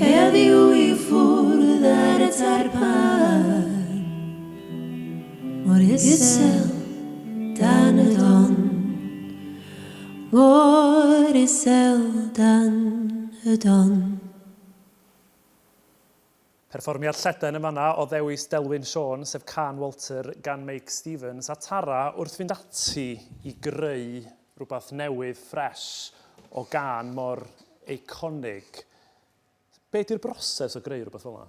Heddiw i ffwrdd ar y tarpan Mor isel dan y don Mor isel dan y don. Perfformiad lleden yn fan'na o ddewis Delwyn Siôn, sef Cân Walter gan Meic Stevens, a Tara wrth fynd ati i greu rhywbeth newydd, ffres, o gân mor eiconig. Be 'di'r broses o greu rhywbeth fel 'na?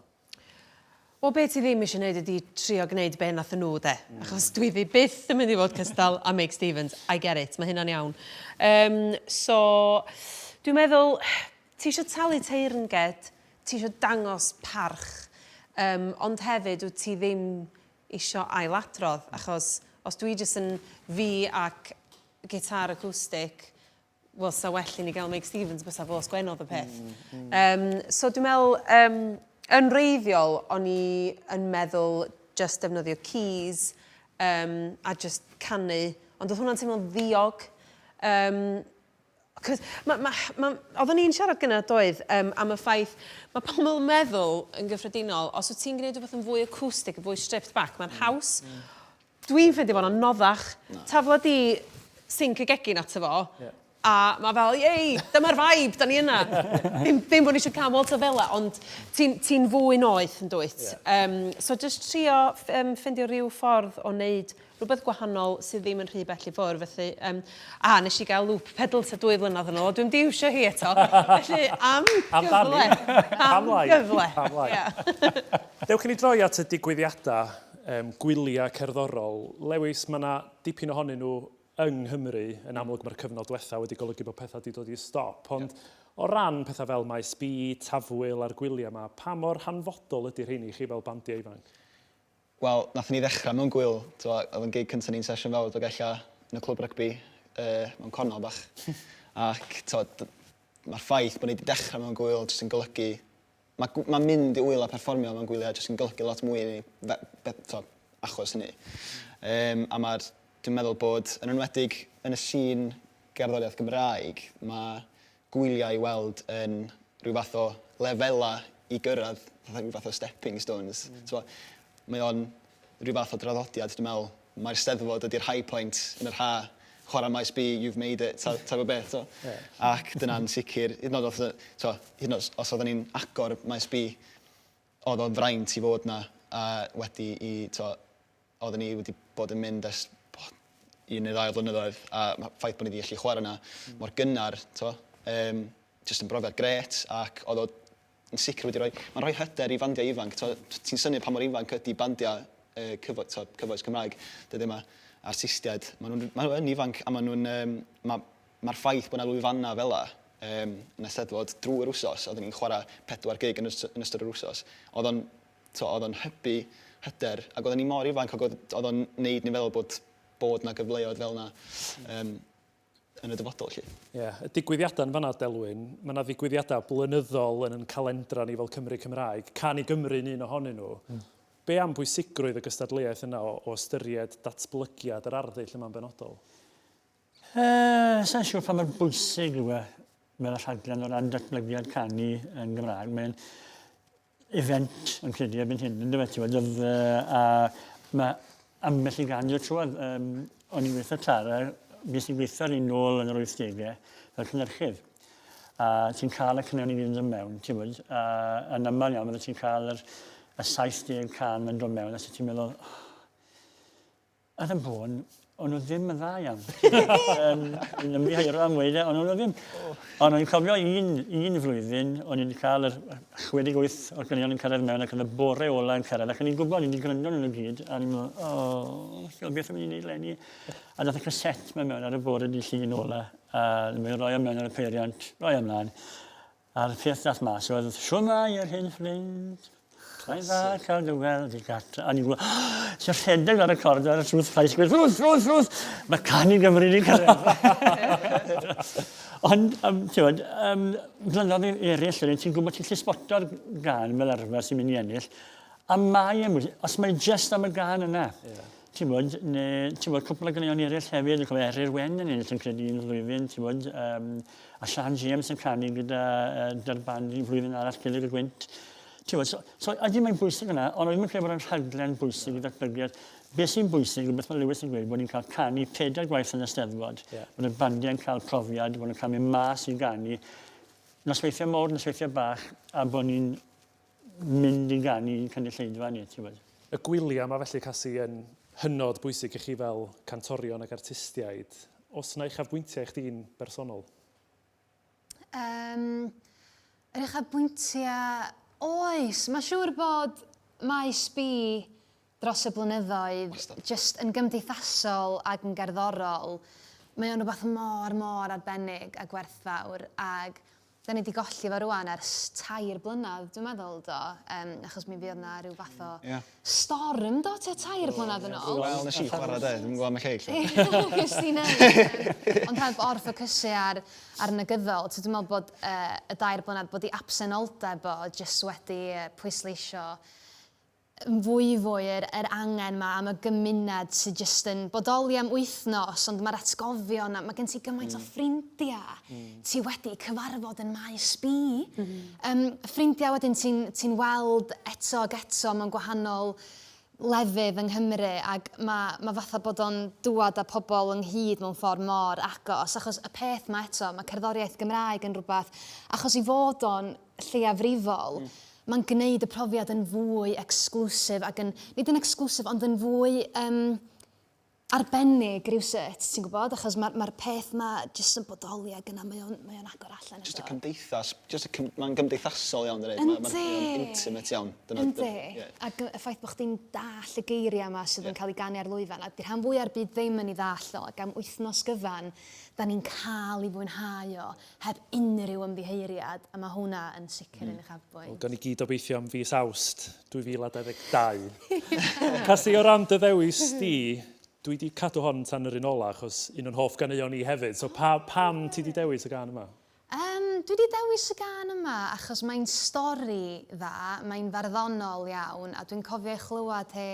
Wel, be ti ddim eisiau gwneud ydi trio gwneud be nathon nhw, de. Achos dwi fi byth yn mynd i fod cystal â Meic Stevens. I get it, mae hynna'n iawn. Um, so, dwi'n meddwl, ti eisiau talu teyrnged, ti eisiau dangos parch, um, ond hefyd wyt ti ddim eisiau ailadrodd, achos os dwi jyst yn fi ac gitar acoustic, wel, sa well i ni gael Meic Stevens bysa fo sgwennodd y peth. Um, so dwi'n meddwl, um, yn reiddiol, o'n i yn meddwl just defnyddio keys um, a just canu, ond oedd hwnna'n teimlo'n ddiog. Um, Cos ma' ma' ma' oedden ni'n siarad gynna doedd um, am y ffaith mae pobl yn meddwl yn gyffredinol os wyt ti'n gwneud rhywbeth yn fwy acoustic, yn fwy stripped back, mae'n haws. Dwi'n ffeindio fo'n anoddach. Tafla di sinc y gegin ato fo, yeah. a mae fel, yei, dyma'r vibe, da ni yna. ddim, ddim bod ni eisiau cael Walter Vela, ond ti'n ti fwy noeth yn dwyt. Yeah. Um, so just trio um, ffeindio rhyw ffordd o wneud rhywbeth gwahanol sydd ddim yn rhy bell i ffwrdd, felly um, a nes i gael loop pedal tua dwy flynedd yn ôl, dwi'm di iwsio hi eto, felly am gyfle. Am gyfle. Am lai. Yeah. Dewch i ni droi at y digwyddiadau um, gwyliau cerddorol. Lewis, mae yna dipyn ohonyn nhw yng Nghymru, yn amlwg mae'r cyfnod diwetha wedi golygu bod pethau wedi dod i stop, ond yeah. o ran pethau fel Maes B, Tafwyl a'r gwyliau yma, pa mor hanfodol ydy rheini i chi fel bandiau ifanc? Wel, nathon ni ddechra mewn gwyl, t'mo' odd yn gig cynta ni'n Sesiwn Fawr Dolgella yn y clwb rygbi yy mewn cornel bach ac t'od d- ma'r ffaith bo' ni 'di dechra mewn gwyl jyst yn golygu ma' gw- ma' mynd i wyl a perfformio mewn gwylia jyst yn golygu lot mwy i ni fe- be- t'o' achos hynny. Yym a ma'r dwi'n meddwl bod yn enwedig yn y sîn gerddoriaeth Gymraeg ma' gwyliau i weld yn rhyw fath o lefelau i gyrraedd, fatha rhyw fath o stepping stones. Mm. T'mo', mae o'n rhyw fath o draddodiad, dwi'n meddwl. Mae'r Steddfod ydy'r high point yn yr ha, chwarae maes B, you've made it, type o beth. So. Yeah. Ac dyna'n sicr, hyd yn oed os, t'mo', hyd yn oed os oedden ni'n agor maes B, oedd o'n fraint i fod 'na, a wedi i, t'mo', oedden ni wedi bod yn mynd ers un neu ddau o flynyddoedd a ma' ffaith bod ni 'di gallu chwarae 'na mor gynnar t'mo' yym jyst yn brofiad grêt ac oedd o yn sicr wedi rhoi mae'n rhoi hyder i fandiau ifanc t'mo' ti'n synnu pa mor ifanc ydy bandiau yy cyfo- t'o' cyfoes Cymraeg dyddia' 'ma artistiaid ma' nhw'n ma' nhw yn ifanc a ma' nhw'n yym ma' ma'r ffaith bod 'na lwyfanna fela yym yn y Steddfod drwy'r wsos oedden ni'n chwarae pedwar gig yn yn ystod yr wsos oedd o'n t'o' oedd o'n hybu hyder ac oedden ni mor ifanc ac oedd oedd o'n neud ni feddwl bod bod 'na gyfleoedd fel 'na yym yn y dyfodol 'lly. Ie, y digwyddiadau yn fan'na Delwyn, ma' 'na ddigwyddiadau blynyddol yn 'yn calendra ni fel Cymry Cymraeg, Cân i Gymru yn un ohonyn nhw. Be am bwysigrwydd y gystadleuaeth yna o o ystyried datblygiad yr arddull yma'n benodol? Uh, Sa'n siŵr pa mor bwysig yw e fel y rhaglen o ran datblygiad canu yn Gymraeg. Mae'n event yn credu erbyn hyn, yn dweud, ti'n gwybod, a mae ambell i gan dod trwodd. Um, o'n i'n gweithio Tara, bys i'n gweithio ar un nôl yn yr 80au fel cynhyrchydd. A ti'n cael y caneuon i gyd yn dod mewn, ti'n gwybod, a yn aml iawn bydde ti'n cael yr, y 70 can yn dod mewn, a ti'n meddwl, oh, Yn y bôn, o'n nhw ddim yn dda iawn. um, Fi'n ymddiheuro am weud e, ond o'n nhw ddim. Ond o'n i'n cofio un, un flwyddyn, o'n i'n cael yr 68 o'r gynion yn cyrraedd mewn ac oedd y bore ola yn cyrraedd ac o'n i'n gwybod, o'n i'n gwrando nhw gyd, a o'n i'n meddwl, o, oh, beth o'n i'n neud leni? A dath y caset ma mewn ar y bore di llun ola, a mae'n rhoi o mewn ar y peiriant, rhoi ymlaen. A'r peth ddath mas oedd, shwmae yr hen ffrind, mae'n dda cael dy weld i gartre. A ni'n gwybod, sy'n rhedeg ar y corda ar y Truth Price, gweud, Ruth, Ruth, Ruth, mae Cân i Gymru wedi cyrraedd. Ond, um, ti'n gwybod, um, blynyddoedd eraill, wedyn, ti'n gwybod ti'n gallu sboto'r gan fel arfer sy'n mynd i ennill, a mae yn bwysig, os mae just am y gan yna, yeah. Ti'n bod, neu, ti'n bod, cwpl o ganeuon eraill hefyd, yn cofio Eryr Wen yn ennill yn credu un flwyddyn, ti'n bod, um, a Sian James yn canu gyda uh, dy'r band un flwyddyn arall, Gilydd y Gwynt. Ti'n bod, so, so ydy mae'n bwysig yna, ond oedd yn credu bod yn rhaglen bwysig i ddatblygiad. Beth sy'n bwysig yw beth mae Lewis yn gweud, bod ni'n cael canu pedair gwaith yn y Steddfod, yeah. bod y bandiau'n cael profiad, bod nhw'n cael mynd mas i ganu, nosweithiau mawr, nosweithiau bach, a bod ni'n mynd i ganu i'n cynulleidfa ni, ti'n gwybod. Y gwyliau 'ma felly, Casi, yn hynod bwysig i chi fel cantorion ac artistiaid. Oes 'na uchafbwyntiau i chdi'n bersonol? Yym, yr uchafbwyntiau, oes. Mae'n siŵr bod Maes B dros y blynyddoedd, jyst yn gymdeithasol ac yn gerddorol, mae o'n rhywbeth mor, mor arbennig a gwerthfawr ac 'Dan ni 'di golli fo rŵan ers tair blynedd dwi'n meddwl do? Yym achos mi fuodd 'na ryw fath o... Ia. ...storm do tua tair blynedd yn ôl? Wel nes i chwara 'de, dwi'm yn gwbo am y lleill. Nes di neud. Ond heb or-ffocysu ar ar negyddol t'o' dwi'n me'wl bod yy y dair blynedd bod 'i absenoldeb o jyst wedi pwysleisio yn fwyfwy yr yr angen 'ma am y gymuned sydd jyst yn bodoli am wythnos ond ma'r atgofion a ma' gen ti gymaint o ffrindia ti wedi cyfarfod yn Maes B. Yym ffrindia wedyn ti'n ti'n weld eto ag eto mewn gwahanol lefydd yng Nghymru ag ma' ma' fatha bod o'n dŵad â pobl ynghyd mewn ffordd mor agos achos y peth 'ma eto ma' cerddoriaeth Gymraeg yn rwbath achos 'i fod o'n lleiafrifol, mae'n gwneud y profiad yn fwy exclusive ac yn, nid yn exclusive, ond yn fwy um, arbennig rywsut, ti'n gwybod? Achos mae'r ma peth ma jyst yn bodoli ac yna mae o'n, mae o'n agor allan eto. Just y cymdeithas, just y cym, mae'n gymdeithasol iawn, dyna. Yndi. Mae'n intimate iawn. Dyna, Yndi. Yeah. Ac y ffaith bod chdi'n dall y geiriau yma sydd yeah. yn cael ei ganu ar lwyfan, a di'r rhan fwyaf o'r byd ddim yn ei ddall o, ac am wythnos gyfan, da ni'n cael ei fwynhau o. heb unrhyw ymddiheuriad, a mae hwnna yn sicr yn uchafbwynt. Wel, gawn ni gyd obeithio am fis Awst 2022. Casi, o ran dy ddewis di, dwi 'di cadw hon tan yr un ola, achos un o'n hoff ganeuon i hefyd, so pa, pam ti 'di dewis y gân yma? Yym, dwi 'di dewis y gân yma achos mae'n stori dda, mae'n farddonol iawn, a dwi'n cofio ei chlywed hi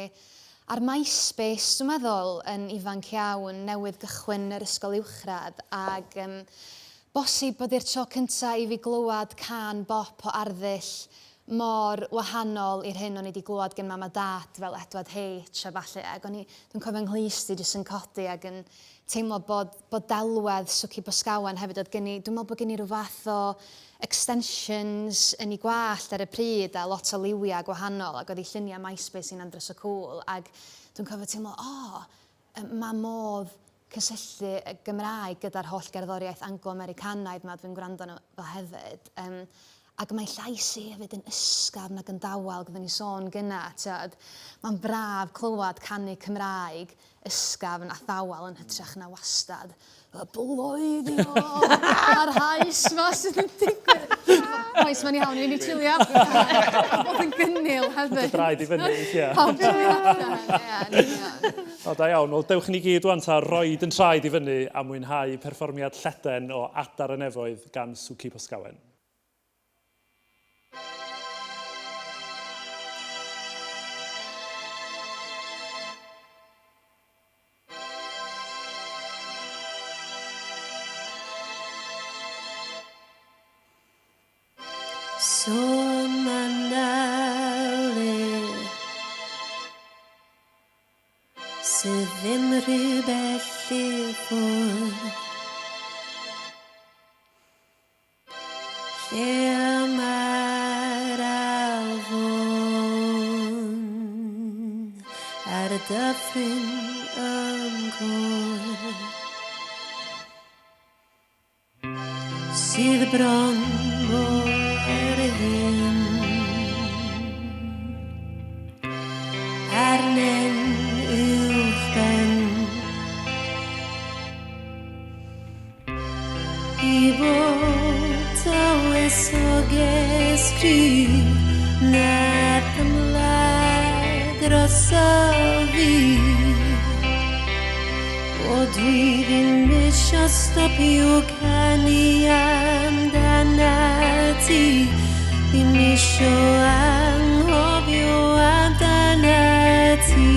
ar MySpace, dwi'n meddwl, yn ifanc iawn, newydd gychwyn yr ysgol uwchradd, ac yym, bosib bod hi'r tro cynta i fi glywed cân bop o arddull mor wahanol i'r hyn o'n i 'di glywed gen mam a dad fel Edward H a ballu, ac o'n i, dwi'n cofio 'nghlust i jyst yn codi ac yn teimlo bod bod delwedd Swci Boscawen hefyd, oedd gen i, dwi'n meddwl bod gen i ryw fath o extensions yn ei gwallt ar y pryd a lot o liwiau gwahanol ac oedd ei lluniau MySpace hi'n andros o cŵl ac dwi'n cofio teimlo o, mae modd cysylltu y Gymraeg gyda'r holl gerddoriaeth Anglo-Americanaidd 'ma dwi'n gwrando arno fo hefyd. Yym ac mae llais hi hefyd yn ysgafn ac yn dawel, gyda ni sôn gynna, ti'od. Mae'n braf clywed canu Cymraeg ysgafn a thawel yn hytrach na wastad y bloeddio parhaus 'ma sydd yn digwydd. Oes, mae'n iawn i ni chilio allan a bod yn gynnil hefyd. Dy draed i fyny weithiau. Pawb chilio allan, ie, yn union. O, da iawn. Wel, dewch i ni gyd wan ta roid yn traed i fyny a mwynhau perfformiad lleden o Adar y Nefoedd gan Swci Boscawen. Sôn ma' 'na le Sydd ddim rhy bell i ffwrdd. Lle y mae'r afon a'r dyffryn yn cwrdd. Sydd bron mor hyn A'r nen uwchben I bob tywysoges cryf Nath ymladd drosof fi O dwi ddim isio stopio canu amdanat ti Ddim isio anghofio amdanat ti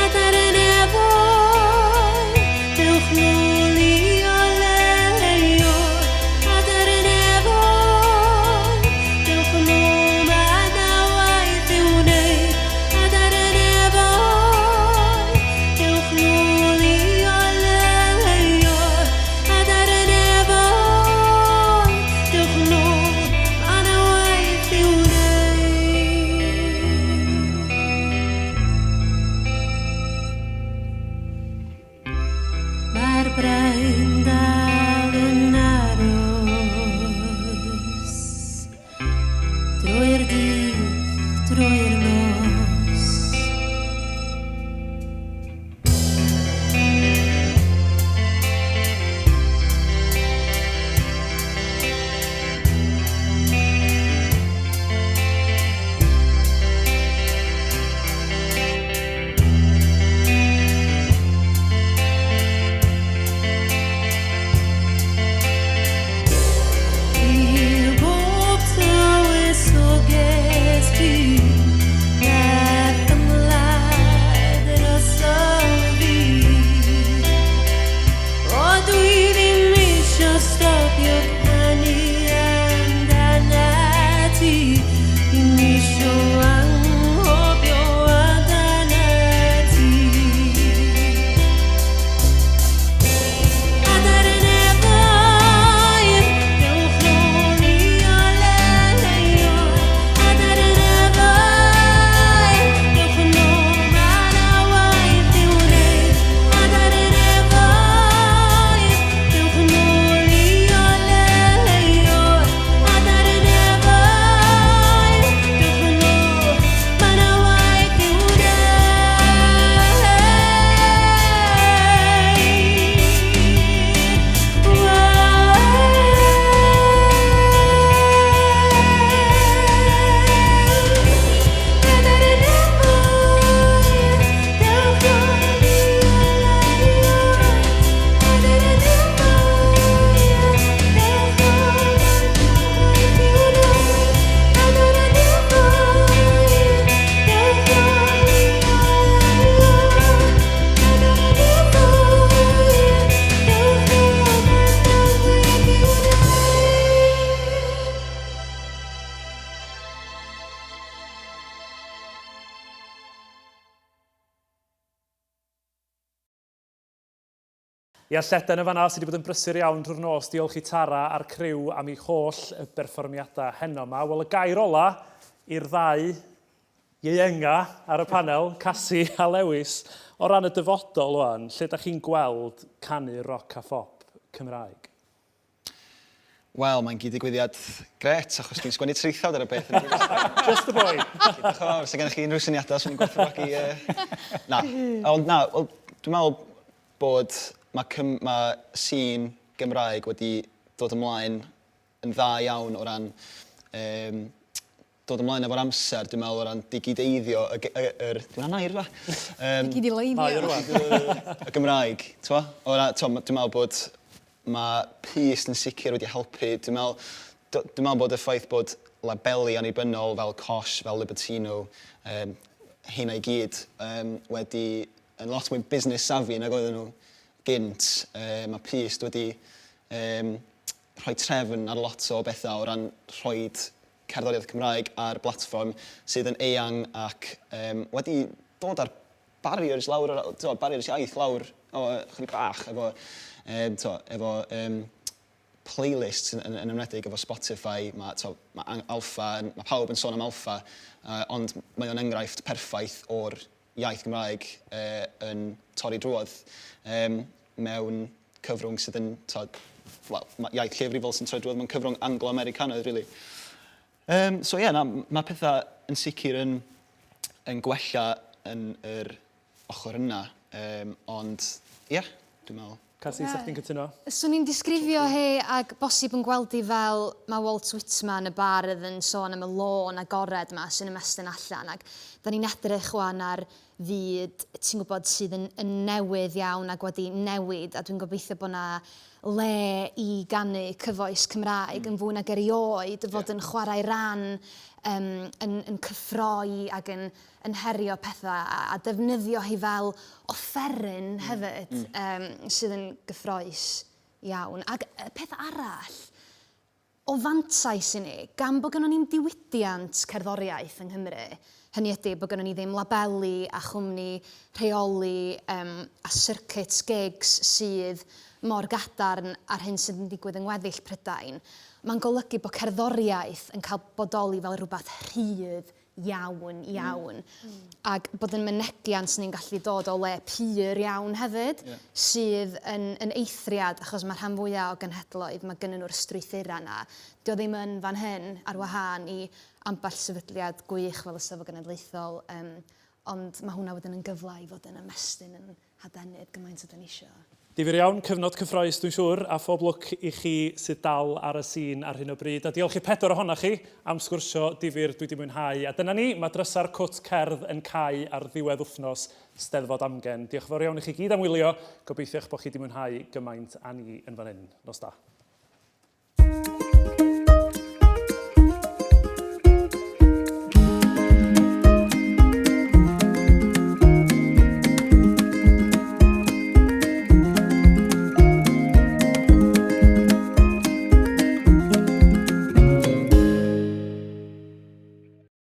Adar y nefoedd, dewch nôl i oleuo Adar y nefoedd, dewch nôl, mae 'na waith i'w wneud Adar y nefoedd, dewch nôl i oleuo Adar y nefoedd, dewch nôl, mae 'na waith i'w wneud. Mae'r brain dal yn aros Drwy'r dydd, drwy'r nos. I bob tywysoges bu Nath ymladd drosof fi O dwi ddim isio stopio canu amdanat ti Ddim isio anghofio amdanat ti Adar y nefoedd, dewch nôl i oleuo. Adar y nefoedd, dewch nôl, mae 'na waith i'w wneud. Adar y nefoedd, dewch nôl i oleuo. Adar y nefoedd, dewch nôl, mae 'na waith i'w wneud. Ia, Lleden yn fanna sydd wedi bod yn brysur iawn drwy'r nos. Diolch i Tara a'r criw am eu holl berfformiadau heno 'ma. Wel, y gair ola i'r ddau ieuenga ar y panel, Casi a Lewis, o ran y dyfodol wan, lle da chi'n gweld canu roc a phop Cymraeg? Wel, mae'n gyd-ddigwyddiad grêt, achos dwi'n sgwennu traethawd ar y peth yn y brifysgol. Just the boy! Diolch yn fawr. Os gennych chi unrhyw syniadau, swn i'n gwerthfawrogi... Uh... Na, ond na, wel, dwi'n meddwl bod mae, cym, mae sîn Gymraeg wedi dod ymlaen yn dda iawn o ran um, dod ymlaen efo'r amser, dwi'n meddwl, o ran digideiddio y, y, yr... Dwi'n anodd eirfa. Um, Digidileiddio. Y Gymraeg, t'mo? O ran, t'mo, dwi'n meddwl bod mae Pyst yn sicr wedi helpu. Dwi'n meddwl, dwi'n meddwl bod y ffaith bod labeli annibynnol fel Cosh, fel Libertino, um, heina i gyd, um, wedi yn lot mwy business savvy nag oedden nhw gynt. Um, mae Pyst wedi um, rhoi trefn ar lot o bethau o ran rhoid cerddoriaeth Cymraeg ar blatfform sydd yn eang ac um, wedi dod ar barriers lawr, t'o, barriers iaith lawr o chydig bach efo, um, t'o, efo um, playlists yn, yn, yn enwedig efo Spotify, mae, t'o, mae Alpha, mae pawb yn sôn am Alpha, uh, ond mae o'n enghraifft perffaith o'r iaith Gymraeg uh, yn torri drwodd um, mewn cyfrwng sydd yn, t'o, wel, iaith lleiafrifol sy'n torri drwodd mewn cyfrwng Anglo-Americanaidd, really. Um, so ie, yeah, na, mae pethau yn sicr yn, yn gwella yn yr ochr yna, um, ond ie, yeah, dwi'n meddwl. Casi, yeah. sa chdi'n cytuno? Swn i'n disgrifio hi ag bosib yn gweld hi fel mae Walt Whitman, y bardd, yn sôn am y lôn agored yma sy'n ymestyn allan. Ac da ni'n edrych wan ar fyd, ti'n gwybod, sydd yn, yn newydd iawn ac wedi newid, a dwi'n gobeithio bod 'na le i ganu cyfoes Cymraeg yn fwy nag erioed, fod yn chwarae ran um, yn, yn cyffroi ac yn, yn herio pethau a, a defnyddio hi fel offeryn hefyd, um, sydd yn gyffroes iawn. Ac y peth arall, o fantais i ni, gan bod gynnon ni'm diwydiant cerddoriaeth yng Nghymru, hynny ydy bod gynnon ni ddim labeli a chwmni rheoli yym a circuits gigs sydd mor gadarn â'r hyn sydd yn digwydd yng ngweddill Prydain, mae'n golygu bod cerddoriaeth yn cael bodoli fel rhywbeth rhydd iawn, iawn. Mm. Ac bod yn mynegiant ni'n gallu dod o le pur iawn hefyd, yeah. sydd yn, yn eithriad, achos mae rhan fwyaf o genhedloedd, mae gennyn nhw'r strwythurau yna. Dio ddim yn fan hyn ar wahân i ambell sefydliad gwych fel y Steddfod Genedlaethol, um, ond mae hwnna wedyn yn gyfle i fod yn ymestyn yn hadenydd gymaint ydyn ni isio. Difyr iawn, cyfnod cyffroes dwi'n siŵr, a phob lwc i chi sydd dal ar y sîn ar hyn o bryd. A diolch i'r pedwar ohonoch chi am sgwrsio difyr, dwi 'di mwynhau. A dyna ni, mae drysa'r Cwt Cerdd yn cau ar ddiwedd wythnos Steddfod Amgen. Diolch yn fawr iawn i chi gyd am wylio, gobeithio eich bod chi 'di mwynhau gymaint â ni yn fan hyn. Nos da.